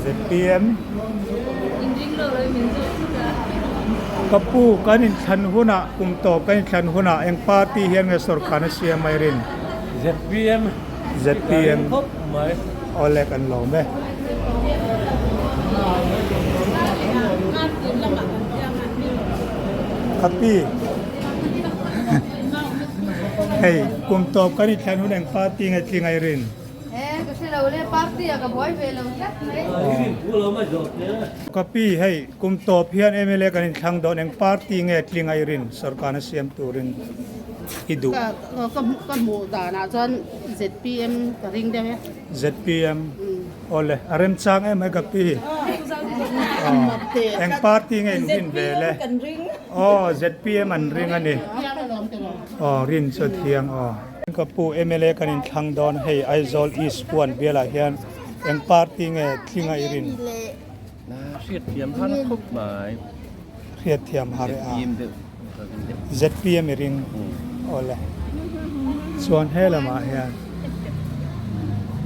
ZPM.
Inring lo lo min zawh thut a.
Ka pu kan inthlan hunah kum tawp kan inthlan hunah eng party hian nge sorkar a siam mai rin?
ZPM.
ZPM.
Khawp mai.
Awle kan lawm e. Ka pi. Hei kum tawp kan inthlan hun eng party nge tling ai rin?
He ka hre lo le party ah ka buai ve lo tlat mai.
Ka pi hei kum tawp hian mla kan inthlang dawn eng party nge tling ai rin sorkarna siam turin i duh.
Ka hmuh danah chuan ZPM ka ring deuh e.
ZPM awle a remchang em ai ka pi. Eng party nge in rin ve le. Aw ZPM an ring a ni. Aw rin chu a thiang aw. Ka pu mla kan inthlang dawn hei Aizawl East Huan bialah hian eng party nge tling a i rin?
Hriatthiam har khawp mai.
Hriatthiam har e a. ZPM i ring awle. Chuan he lamah hian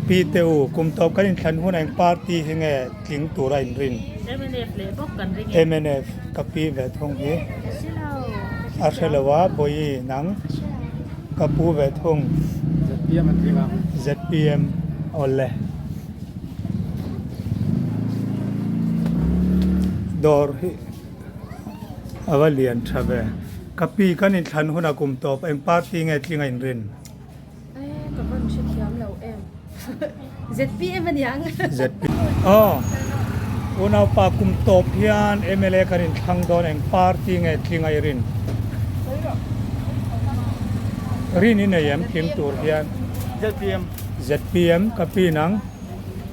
Pi te u kum tawp kan inthlan hunah eng party hi nge tling tura in rin?
Mnf leh bawk kan ring e.
Mnf ka pi ve thung hi. A hre lo a Bawihi nang. Ka pu ve thung.
ZPM an tling ang.
ZPM awle. Dawr hi a va lian tha ve. Ka pi kan inthlan hunah kum tawp eng party nge tling a inrin?
Eh ka van hre thiam lo em. ZPM a niang.
ZPM aw unaupa kum tawp hian mla kan inthlang dawn eng party nge tling a i rin? Rin i nei em tling tur hian?
ZPM.
ZPM ka pin ang.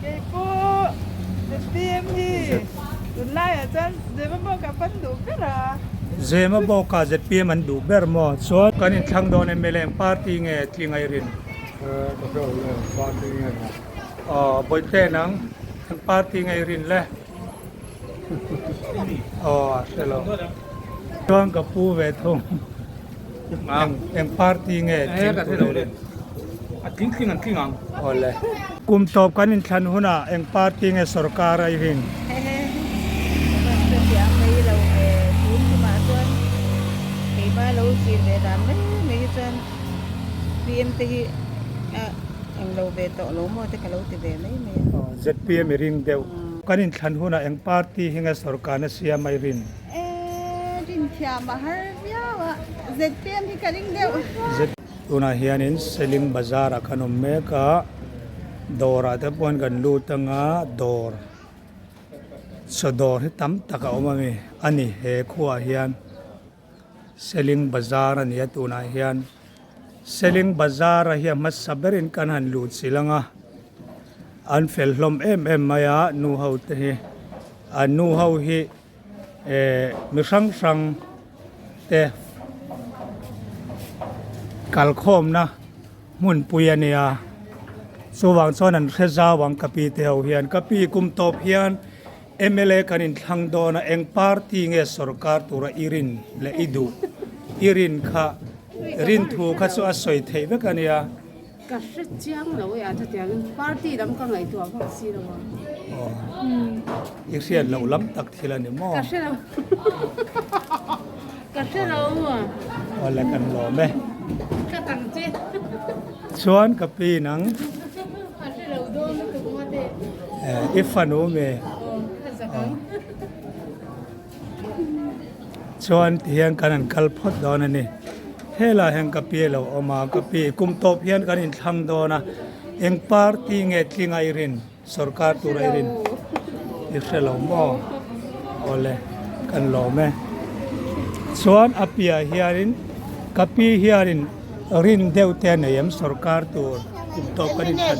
Kei pawh ZPM hi tunlaiah chuan Zema bawkah pan duh ber a.
Zema bawkah ZPM an duh ber maw? Chuan kan inthlang dawn MLA eng party nge tling a i rin?
Ka hre lo eng party nge maw?
Aw Bawihte nang eng party nge i rin le? Aw a hre lo. Chuan ka pu ve thung. Eng eng party nge tling tur i rin?
A tling tling an tling ang.
Awle. Kum tawp kan inthlan hunah eng party nge sorkar a i rin?
Hehe. Ka hrethiam mai lo e tun tumah chuan keimah lo zir ve dan mai mai hi chuan PM te hi a eng lo ve tawh lo maw te ka lo ti ve mai mai a.
ZPM i ring deuh. Kan inthlan hunah eng party hi nge sorkarna siam a i rin?
E rinthiam a har viau a, ZPM hi ka ring deuh.
Tunah hianin Seling Bazar ah kan awm mek a, dawr ah te pawhin kan lut anga dawr chaw dawr hi tam tak a awm a mi a ni he khuaah hian Seling Bazar a ni a tunah hian Seling Bazar a hi a hmasa berin kan han lut chilh anga an fel hlawm em em mai a nu ho te hi an nu ho hi. Eh mi hrang hrang te kalkhawmna hmunpui a nia chuvang chuan an hre zau ang ka pi te ho hian ka pi kum tawp hian mla kan inthlang dawn a eng party nge sorkar tura i rin leh i duh i rin kha rin thu kha chu a sawi theih vek a nia.
Ka hre chiang lo e a chutiangin party lam ka ngaihtuah vak si lo a.
Aw i hriat loh lam tak thil a ni maw?
Ka hre lo. Ka hre lo.
Aw le kan lawm e.
Ka tang che.
Chuan ka pi nang.
A hre lo dawn lutuk mate.
Eh i fanu me.
Aw ka zak ang.
Chuan tihian kan han kal phawt dawn a ni. Helaiah hian ka pi a lo awm a, ka pi kum tawp hian kan inthlang dawn a, eng party nge tling a i rin, sorkar tur a i rin i hre lo maw? Awle, kan lawm e. Chuan a piah hianin ka pi hianin rin deuh te a nei em sorkar tur kum tawp kan inthlan.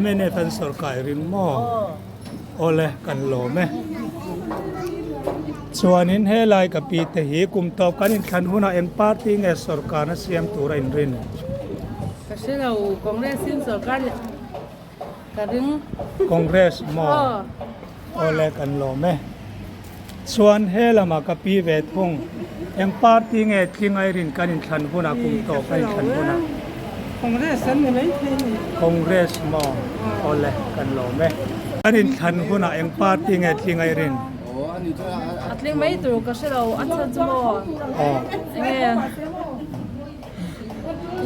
Mnf an sorkar i ring maw? Awle kan lawm e. Chuanin helai ka pi te hi kum tawp kan inthlan hunah eng party nge sorkarna siam tur a inrin?
Ka hre lo, Congress in sorkar leh ka ring.
Congress maw? Awle kan lawm e. Chuan he lamah ka pi ve thung, eng party nge tling a i rin kan inthlan hunah kum tawp kan inthlan hunah?
Congress an ni mai thei ni.
Congress maw? Awle kan lawm e. Kan inthlan hunah eng party nge tling a i rin?
A tling mai tur ka hre lo, a chhan chu maw? Enge?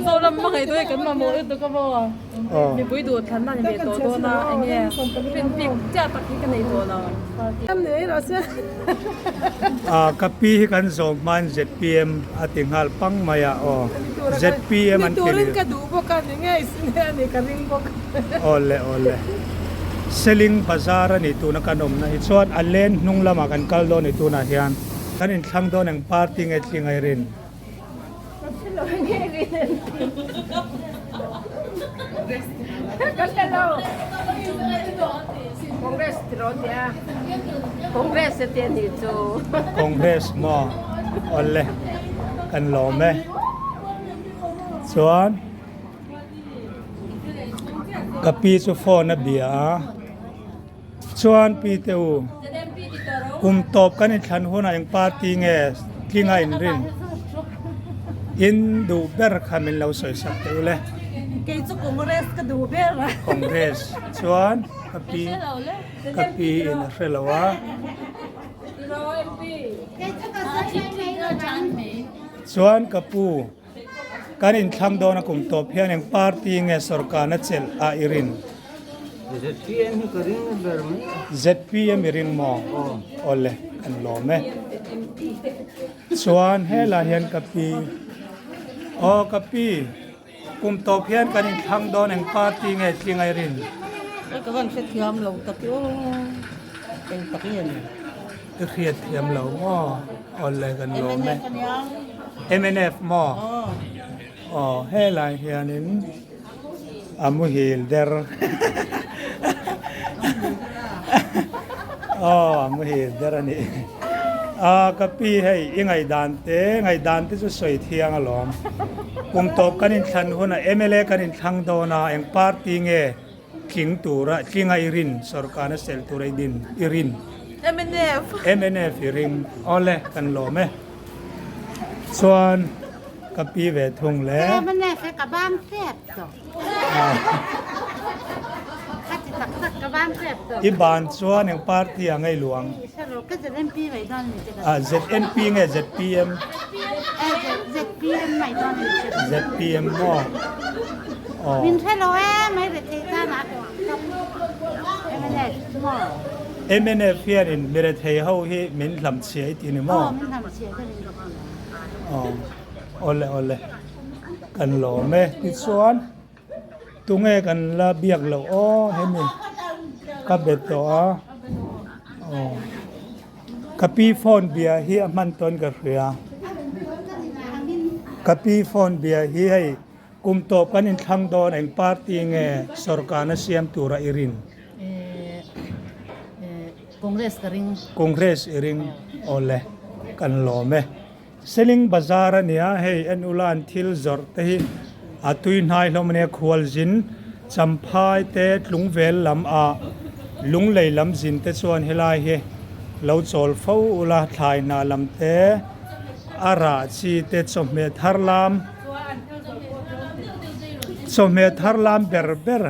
Zoram hmangaih dawn kan mamawh lutuk a maw? Mipui duh thlan a ni ve tawh dawn a, enge rin bik chiah tak hi ka nei tawh lo.
Ka pi hi kan zawm hmain zpm a ti nghal pang mai a aw. Zpm an ti
Turin ka duh bawk a ni ngei si nia ni ka ring bawk.
Awle awle. Seling bazar a ni tuna kan awmna hi chuan a len hnung lamah kan kal dawn ni tunah hian kan inthlang dawn eng party nge tling a i rin? Congress maw awle kan lawm e chuan ka pi chu phone a bia a chuan pi te u kum tawp kan inthlan hunah eng party nge tling a inrin in duh ber kha min lo sawi sak teh ule.
Kei chu Congress ka duh ber a.
Congress chuan ka pi ka pi in a hre lo a. Chuan ka pu Kan inthlang dawn a kum tawp hian eng party nge sorkarna chelh a i rin?
ZPM hi ka ring na ber mai a.
ZPM i ring maw? Awle, kan lawm e. Chuan helai hian ka pi, aw ka pi, kum tawp hian kan inthlang dawn eng party nge tling a i rin?
Ka van hrethiam lo tak i aw, eng tak nge ni?
I hriat thiam lo maw? Awle kan lawm e. Mnf maw? Aw helai hianin A muhil der. Aw a muhil der a nih. A ka pi hei i ngaihdan te ngaihdan te chu sawi thiang alawm. Kum tawp kan inthlan hunah mla kan inthlang dawn a eng party nge tling tura tlinga i rin sorkarna sel tura i din i rin.
Mnf.
Mnf i ring. Awle kan lawm e. Chuan ka pi ve thung le.
Mnf e ka bang tep tawh. Ka ti tak tak ka bang tep tawh.
I ban chuan eng party ah ngei luang?
Ka ZNP mai dawn ni che.
Ah ZNP nge ZPM?
ZPM mai dawn ni che.
ZPM maw?
Aw. Min hre lo e mai ve thei tan ah mnf maw?
Mnf hianin mirethei ho hi min hlamchhia i ti ni maw?
Aw min hlamchhia ka ring ka ti.
Aw awle awle kan lawm e tichuan tunge kan la biak loh aw hemi ka be tawh a aw ka pi phone bia hi a hman tawn ka hria ka pi phone bia hi hei Kum tawp kan inthlang dawn eng party nge sorkarna siam tura i rin?
Congress ka ring.
Congress i ring awle kan lawm e. Seling bazar a nia hei en ula an thil zawrh te hi a tui hnai hlawm a nia khualzin champhai te tlungvel lam ah lunglei lam zin te chuan helai hi lo chawl fo ula thlai hnah lam te a rah chi te chawhmeh thar lam Chawhmeh thar lam ber ber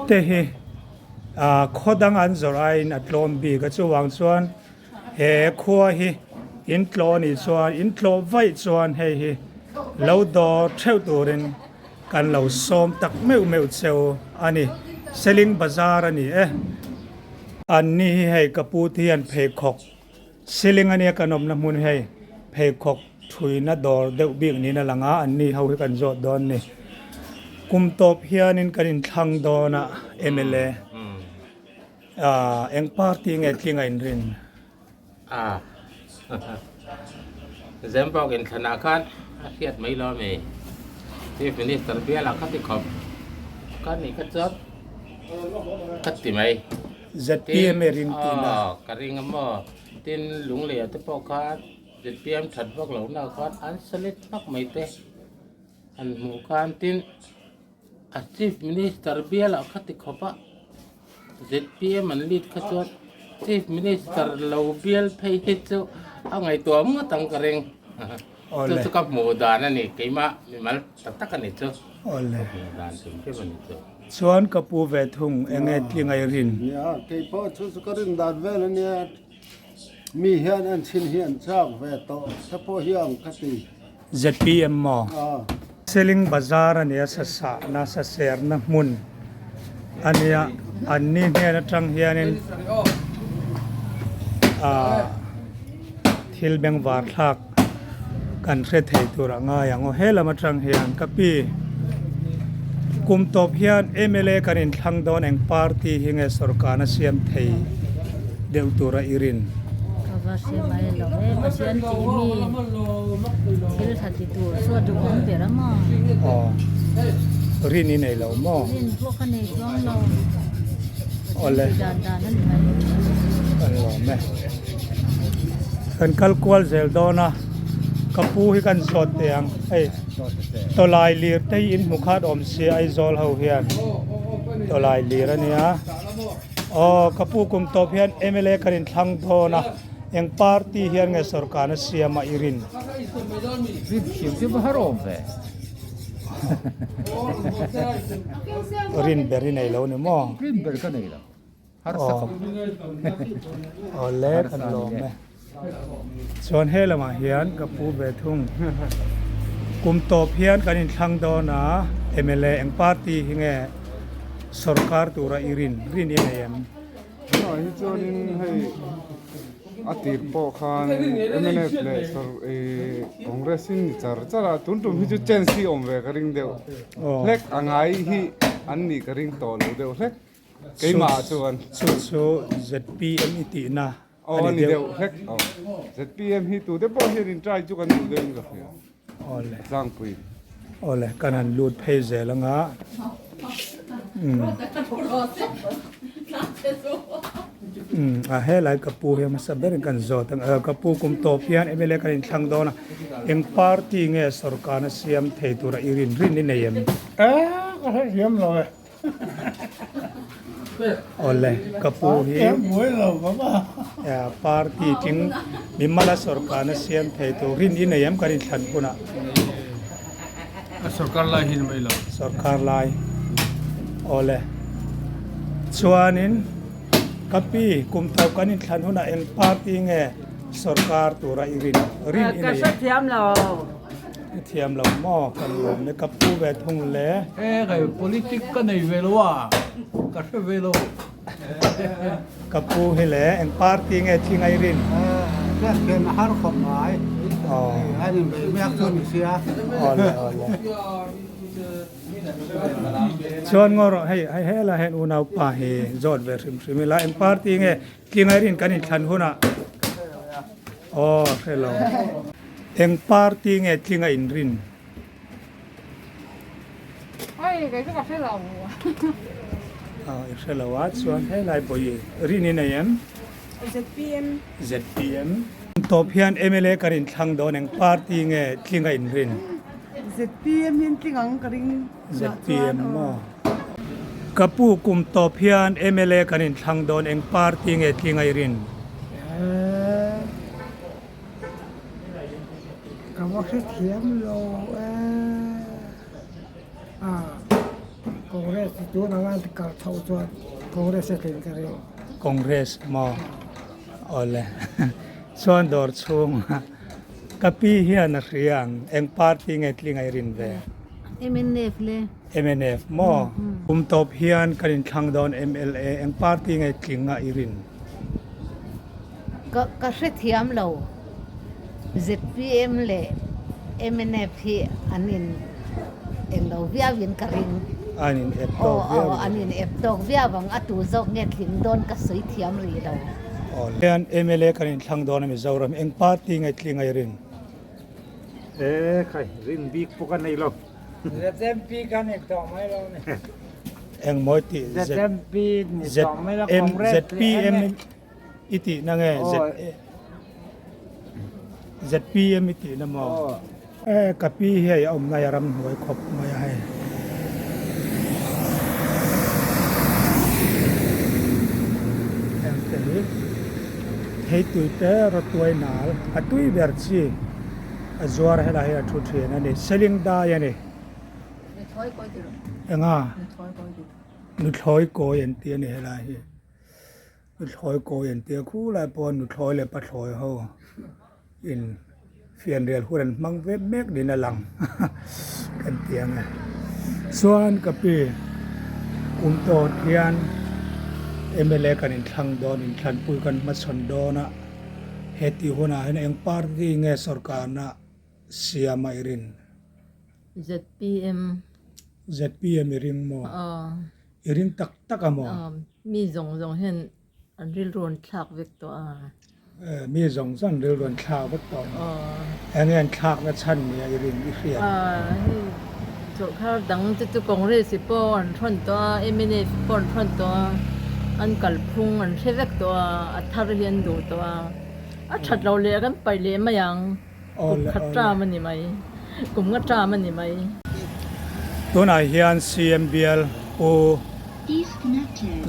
te hi ah khaw dang an zawrh aiin a tlawm bik a chuvang chuan he khua hi in tlawh a nih chuan in tlawh vaih chuan hei hi lo dawr theuh turin kan lo sawm tak meuh meuh cheu a ni Seling bazar a ni e an ni hi hei ka pu te hian pheikhawk Ceiling ania kan awmna hmun hei pheikhawk thuina dawr deuh bik niin a lang a, anni ho hi kan zawt dawn ni. Kum tawp hianin kan inthlang dawn a mla ah eng party nge tling a inrin?
Ah Zembawk inthlanah khan a hriat mai lo ami? Chief Minister bialah kha ti khawp ka nih kha chuan ka ti mai.
ZPM e ring tih na.
Aw ka ring a maw. Tin Lungleia te pawh khan ZPM that vak lo na khan an solid hmak mai te an hmuh khan tin a Chief Minister bial ah kha ti khawp a ZPM an lead kha chuan Chief Minister lo bial phei hi chu a ngaihtuah ngawt ang ka ring. Chu chu ka hmuh dan a ni keimah mimal tak tak a ni chu.
Awle.
Ka hmuh dan hrim hrim a ni chu.
Chuan ka pu ve thung enge tling a i rin?
Nia, kei pawh chu chu ka rin dan vel a nia, mi hian en chhin hi an chak ve tawh te pawh hi ang ka ti.
ZPM maw?
Aw.
Seling bazar a nia sasahna saserna hmun a nia an ni hnen atang hianin ah thil bengvar thlak Kan hre thei tur a ngai ang aw. He lam atang hian ka pi kum tawp hian mla kan inthlang dawn eng party hi nge sorkarna siam thei deuh tura i rin?
Ka va hre mai lo e, Pathian tih mi thil tha ti tur chu a duhawm ber a maw?
Aw, rin i nei lo maw?
Rin pawh ka nei chuang lo.
Awle.
Pathian tih dan dan a ni mai.
Kan lawm e. Kan kal kual zel dawn a, ka pu hi kan zawt teh ang, hei tawlai lir te hi in hmu khat awm sia Aizawl ho hian tawlai lir a nia, aw ka pu kum tawp hian mla kan inthlang dawn a, eng party hian nge sorkarna siam a i rin?
Rin thiam chu va har awm ve.
Rin ber i nei lo ni maw?
Rin ber ka nei lo. Harsa khawp.
Awle kan lawm e. Chuan he lamah hian ka pu ve thung. Kum tawp hian kan inthlang dawn a mla eng party hi nge sorkar tura i rin rin i nei em?
Tunah hi chuanin hei a tir pawh khan mnf leh Congress in ni char char a tun tum hi chu chance hi awm ve ka ring deuh hlek a ngai hi an nih ka ring tawh lo deuh hlek. Keimah chuan.
Chu chu ZPM i tihna
a ni deuh hlek. Aw ZPM hi tute pawh hian in try chu kan duh deuhin ka hria.
Awle.
Tlangpui.
Awle kan han lut phei zel anga umm umm a helai ka pu hi hmasa berin kan zawt ang ka pu kum tawp hian mla kan inthlang dawn a eng party nge sorkarna siam thei tura i rin rin i nei em?
E ka hrethiam lo e.
Awle ka pu hi party tling mimala sorkarna siam thei tur rin i nei em kan inthlan hunah.
A sorkar lai hi ni mai lo.
Sorkar lai. Awle. Chuanin ka pi kum tho kan inthlan hunah eng party nge sorkar tura i rin rin i nei em?
Ka hrethiam lo.
I thiam lo maw kan lawm e ka pu ve thung le.
E kai politic ka nei ve lo a ka hre ve lo.
Ka pu hi le eng party nge thi ngai rin.
Hriat thiam a har khawp mai. An in bei mek chu ni sia.
Awle awle. Chuan ngaw rawh hei hei hela hian unaupa hi zawt ve hrim hrim ila eng party nge thi ngai rin kan inthlan hunah. Aw hre lo. Eng party nge tling a inrin?
Hei kei chu ka hre lo.
Aw i hre lo a chuan helai pawh i rin i nei em?
ZPM.
ZPM. Tawp hian mla kan inthlang dawn eng party nge tling a inrin?
ZPM hian tling ang ka ring.
ZPM maw? Ka pu kum tawp hian mla kan inthlang dawn eng party nge tling a i rin?
Ka va hrethiam lo e. A Congress tun anga an kal chho chuan Congress a tling ka ring.
Congress maw? Awle. Chuan dawr chhung ka pi hian a hria ang eng party nge tling a i rin ve?
Mnf le.
Mnf maw? Kum tawp hian kan inthlang dawn mla eng party nge tling a i rin?
Ka ka hrethiam lo. Zpm leh mnf hi an in eng lo viau in ka ring.
An in ep tawk viau.
Aw an in ep tawk viau ang a tu zawk nge tling dawn ka sawi thiam rih lo.
Aw hian mla kan inthlang dawn a Mizoram eng party nge tling a i rin?
E khai rin bik pawh ka nei lo.
ZMP kan ni tawh mai lo ni.
Eng mawi tih
ZMP ni tawh mai lo Congress
ZPM i tih na nge ZPM i tih na maw? E ka pi hi hei a awm lai a ramhnuai khawp mai a hei. Heng te hi theitui te rawtuai nal a tui ber chi. A zuar helai hi a thu thin a ni seling dai a ni enga nuthlawi kawi an ti a ni helai hi nuthlawi kawi an ti a khulai pawh nuthlawi leh pathlawi ho in fianrial hun an hmang ve mek niin a lang kan ti ang e chuan ka pi kum tawt hian mla kan inthlang dawn inthlanpui kan hmachhawn dawn a. Heti hunah hian eng party nge sorkarna siam a i rin?
Zpm.
Zpm i ring maw?
Aw.
I ring tak tak a maw?
Aw, mi zawng zawng hian an rilru an thlak vek tawh a.
Eh, mi zawng zawng an rilru an thlak vek tawh a.
Aw.
Eng nge an thlakna chhan nia i rin, i hriat?
Aw, hei sorkar dang te chu Congress i pawh an hrawn tawh a, mnf i pawh an hrawn tawh a. An kalphung an hre vek tawh a, a thar hi an duh tawh a. A that loh leh kan paih leh mai ang. Kum khat ṭam a ni mai. Kum nga ṭam a ni mai.
Tunah hian CM bial Pu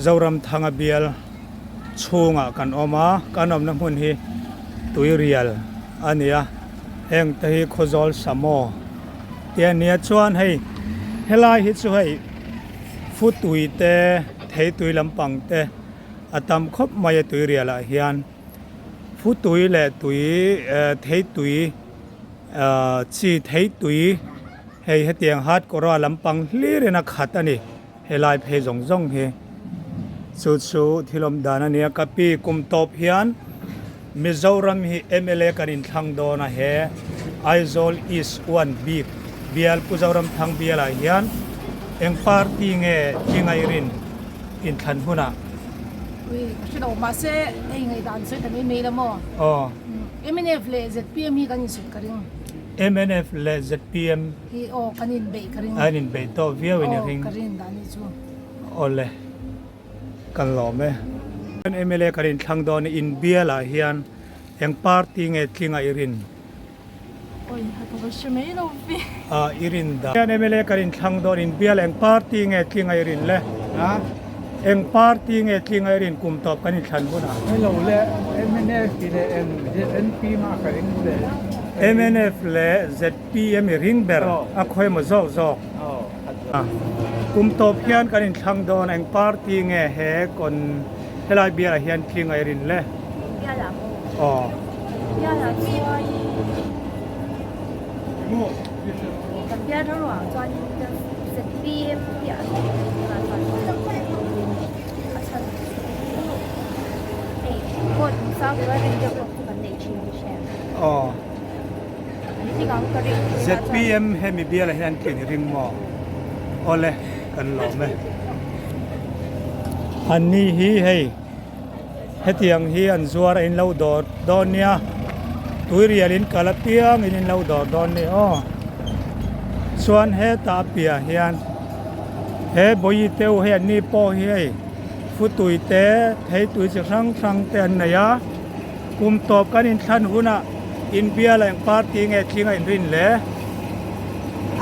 Zoramthanga bial chhungah kan awm a, kan awmna hmun hi Tuirial a ni a, heng te hi Khawzawl Samo te a nia chuan hei helai hi chu hei Futui te, theitui lampang te a tam khawp mai a tuirial ah hian futui leh tui theitui chi theitui hei hetiang hat kawra lampang hlir in a khat a ni helai phei zawng zawng hi chu chu thil awm dan a nia ka pi kum tawp hian Mizoram hi mla kan inthlang dawn a he Aizawl East one bik bial Pu Zoramthang bialah hian eng party nge i ngairin inthlan hunah?
Ui ka hre lo mahse hei ngaihdan sawi ta mai mai la maw?
Aw.
Mnf leh zpm hi kan insut ka ring.
Mnf leh zpm.
Hi aw kan inbeih ka ring.
An inbeih tawh viau in i ring.
Aw ka rin dan hi chu.
Awle kan lawm e. Mla kan inthlang dawn i inbial ah hian eng party nge tlinga i rin?
Oi ka va hre mai lo ve.
A i rin dan. Hian mla kan inthlang dawn inbial eng party nge tlinga i rin le?
A?
Eng party nge tlinga i rin kum tawp kan inthlan hunah?
Hello le, mnf leh eng ZNP mah ka ring ber.
Mnf leh ZPM i ring ber a khawi emaw zawk zawk. Kum tawp hian kan inthlang dawn eng party nge he kawn helai bialah hian tlinga i rin le?
Bialah maw?
Aw.
Bialah chuan kan bial ro ruang chuanin ZPM hi an awm tunah chuan a chhan chu hei vote sang tura rin deuh lawk chu kan neih thin hi hria.
Aw. ZPM hemi bialah hian tlin i ring maw? Awle, kan lawm e. Anni hi hei hetiang hi an zuar a in lo dawr dawn nia, tuirial in kal apiang in in lo dawr dawn ni aw. Chuan hetah a piah hian he bawi te u hei anni pawh hi hei futui te theitui chi hrang hrang te an nei a. Kum tawp kan inthlan hunah inbial a eng party nge tling a inrin le?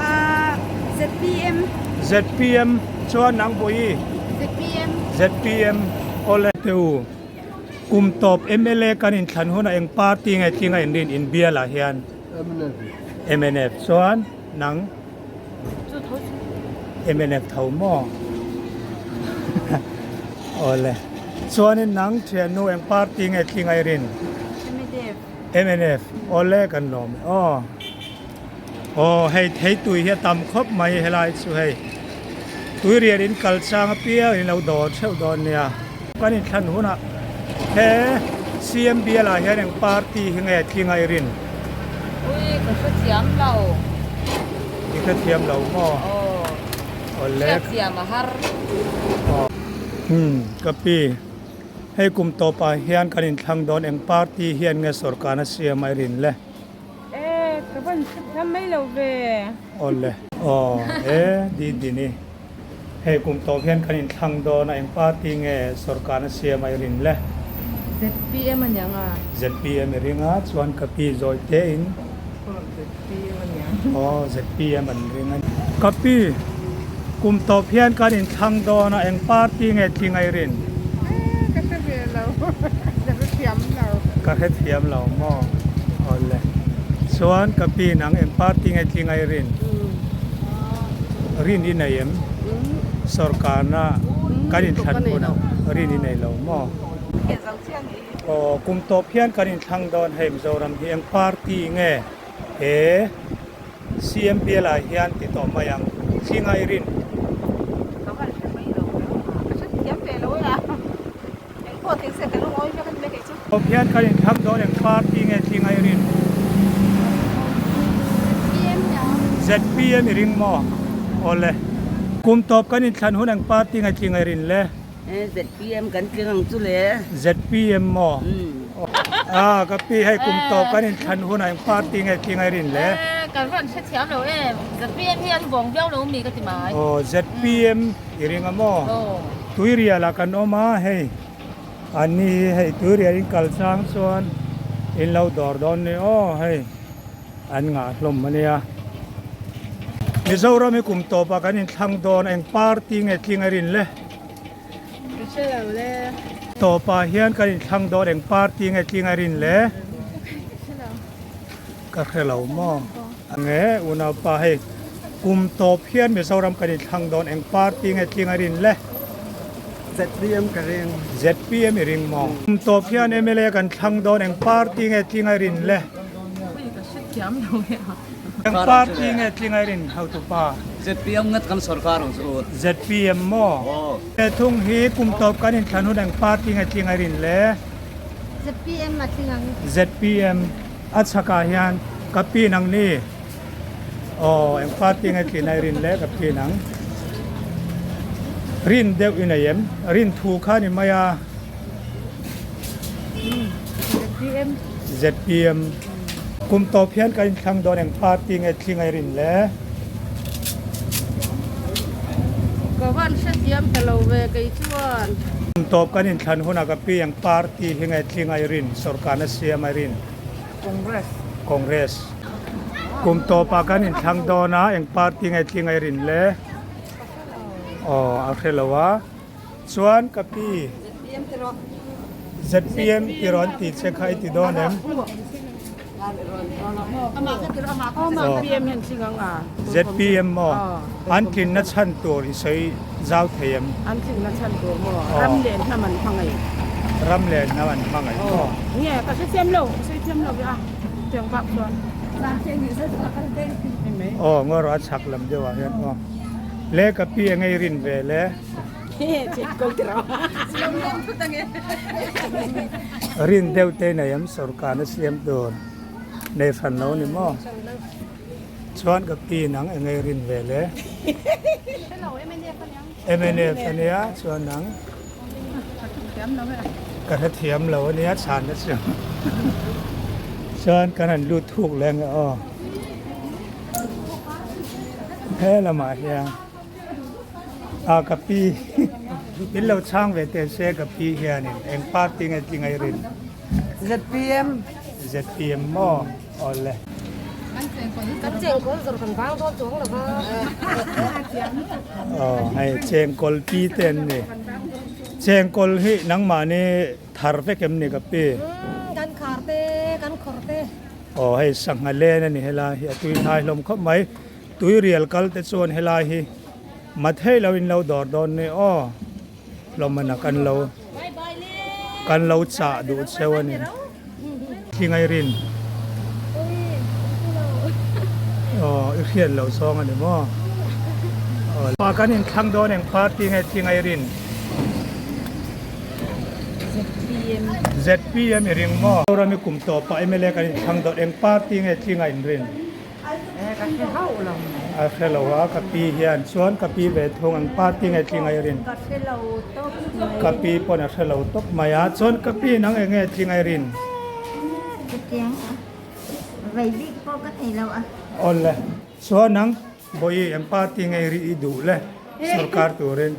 Ahh ZPM.
ZPM chuan nang Bawi?
ZPM.
ZPM awle. Te u, kum tawp mla kan inthlan hunah eng party nge tling a inrin inbial ah hian?
Mnf.
Mnf chuan nang?
Chu tho chu.
Mnf tho maw? Awle. Chuanin nang thiannu eng party nge tling a i rin?
Mnf.
Mnf. Awle kan lawm e aw. Aw hei thei tui hi a tam khawp mai helai chu hei. Tui rian in kal chang apiang in lo dawr theuh dawn nia. Kan inthlan hunah he CMBL ah hian eng party hi nge tling a i rin?
Ui ka hrethiam lo.
I hrethiam lo maw?
Aw.
Awle.
Hriathiam a har.
Aw. Umm ka pi, hei kum tawpah hian kan inthlang dawn eng party hian nge sawrkarna siam a i rin le?
E, ka van hrethiam mai lo ve.
Awle. Aw e Didini, hei kum tawp hian kan inthlang dawn a eng party nge sawrkarna siam a i rin le?
ZPM a niang a.
ZPM i ring a, chuan ka pi zawi te in.
Aw ZPM a niang.
Aw ZPM an ring a. Ka pi, kum tawp hian kan inthlang dawn a eng party nge tling a i rin?
E, ka hre ve lo, ka hrethiam lo.
Ka hrethiam lo maw? Awle. Chuan ka pi nang eng party nge tling a i rin? Rin i nei em? Sawrkarna kan inthlan hunah rin i nei lo maw? Aw, kum tawp hian kan inthlang dawn hei Mizoram hi eng party nge he CMPL ah hian ti tawh mai ang thlinga i rin? Tawp hian kan inthlang dawn eng party nge thlinga i rin? ZPM i ring maw? Awle. Kum tawp kan inthlan hun eng party nge thlinga i rin le?
ZPM kan tling ang chu le.
ZPM maw? Ah ka pi hei kum tawp kan inthlan hunah eng party nge tling a i rin le?
Kan rawn hrethiam lo em. ZPM hi an vawng viau lo mi ka ti mai.
Aw ZPM i ring a maw? Tuirial ah kan awm a hei an ni hi hei tuirial in kal chang chuan in lo dawr dawn ni aw hei an ngah hlawm a nia. Mizoram hi kum tawpah kan inthlang dawn eng party nge tling a rin le?
Ka hre lo le.
Tawpah hian kan inthlang dawn eng party nge tling a rin le? Ka hre lo maw? Nge unaupa hei kum tawp hian Mizoram kan inthlang dawn eng party nge tling a rin le?
ZPM ka ring.
ZPM i ring maw? Kum tawp hian mla kan thlang dawn eng party nge tling a rin le?
Ui ka hrethiam lo e a.
Eng party nge tling a rin hotupa?
ZPM ngat kan sorkar ang chu.
ZPM maw?
Aw.
He thung hi kum tawp kan inthlan hun eng party nge tling a rin le?
ZPM a tling ang.
ZPM a chhakah hian ka pin ang ni. Aw eng party nge tlin a i rin le ka pin ang. Rin deuh i nei em? Rin thu kha ni mai a.
ZPM.
ZPM. Kum tawp hian kan inthlang dawn eng party nge thling a i rin le?
Ka van hrethiam ta lo ve kei chuan.
Kum tawp kan inthlan hunah ka pi eng party hi nge thling a i rin, sorkarna siam a i rin?
Congress.
Congress. Kum tawpah kan inthlang dawn a, eng party nge tling a i rin le? Aw, a hre lo a. Chuan ka pi.
ZPM ti rawh.
ZPM ti rawh an tih che kha i ti dawn em? ZPM maw? An tlinna chhan tur i sawi zau thei em?
An tlinna chhan tur maw? Ram leh hnam an hmangaih.
Ram leh hnam an hmangaih maw?
Nge ka hrethiam lo, ka sawi thiam lo ve a, chutiang bak chuan.
Aw, ngaw rawh a chhak lam deuh ah hian aw. Le ka pi eng ei rin ve le. Rin deuh te nei em sorkarna siam tur nei hran lo ni maw? Chuan ka pi nang eng ei rin ve le. Mnf ania chuan nang ka hrethiam lo ania chhanna chu. Chuan kan han lut thuk leh ang e aw. He lamah hian a ka pi in lo chhang ve teh se ka pi hianin eng party nge tling a i rin?
ZPM.
ZPM maw? Awle.
Kan chengkawl zawrh kan vang dawn chuang lo va.
Aw hei chengkawl pi te an ni. Chengkawl hi nangmahni thar vek em ni ka pi?
Kan khar te, kan khawr te.
Aw hei sangha len a ni helai hi a tui hnai hlawm khawp mai. Tui rial kal te chuan helai hi mathei lo in lo dawr dawn ni aw hlawm a na kan lo kan lo chah duh cheu a ni. Thingai rin aw i hriat loh zawng a ni maw aw kan inthlang dawn eng party nge thingai rin.
ZPM.
ZPM i ring maw? Zoram i kum tawpah mla kan inthlang dawt eng party nge tling a inrin?
Eh ka hre hauh lo.
A hre lo a ka pi hian chuan ka pi ve thung eng party nge tling a i rin?
Ka hre lo tawp mai.
Ka pi pawn a hre lo tawp mai a chuan ka pi nang eng nge tling a i rin?
Chutiang vei bik pawh ka thei lo a.
Awle chuan nang Bawihi eng party nge i ri i duh le sorkar turin?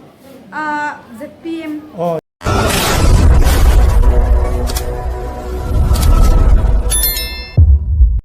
ZPM.
Aw.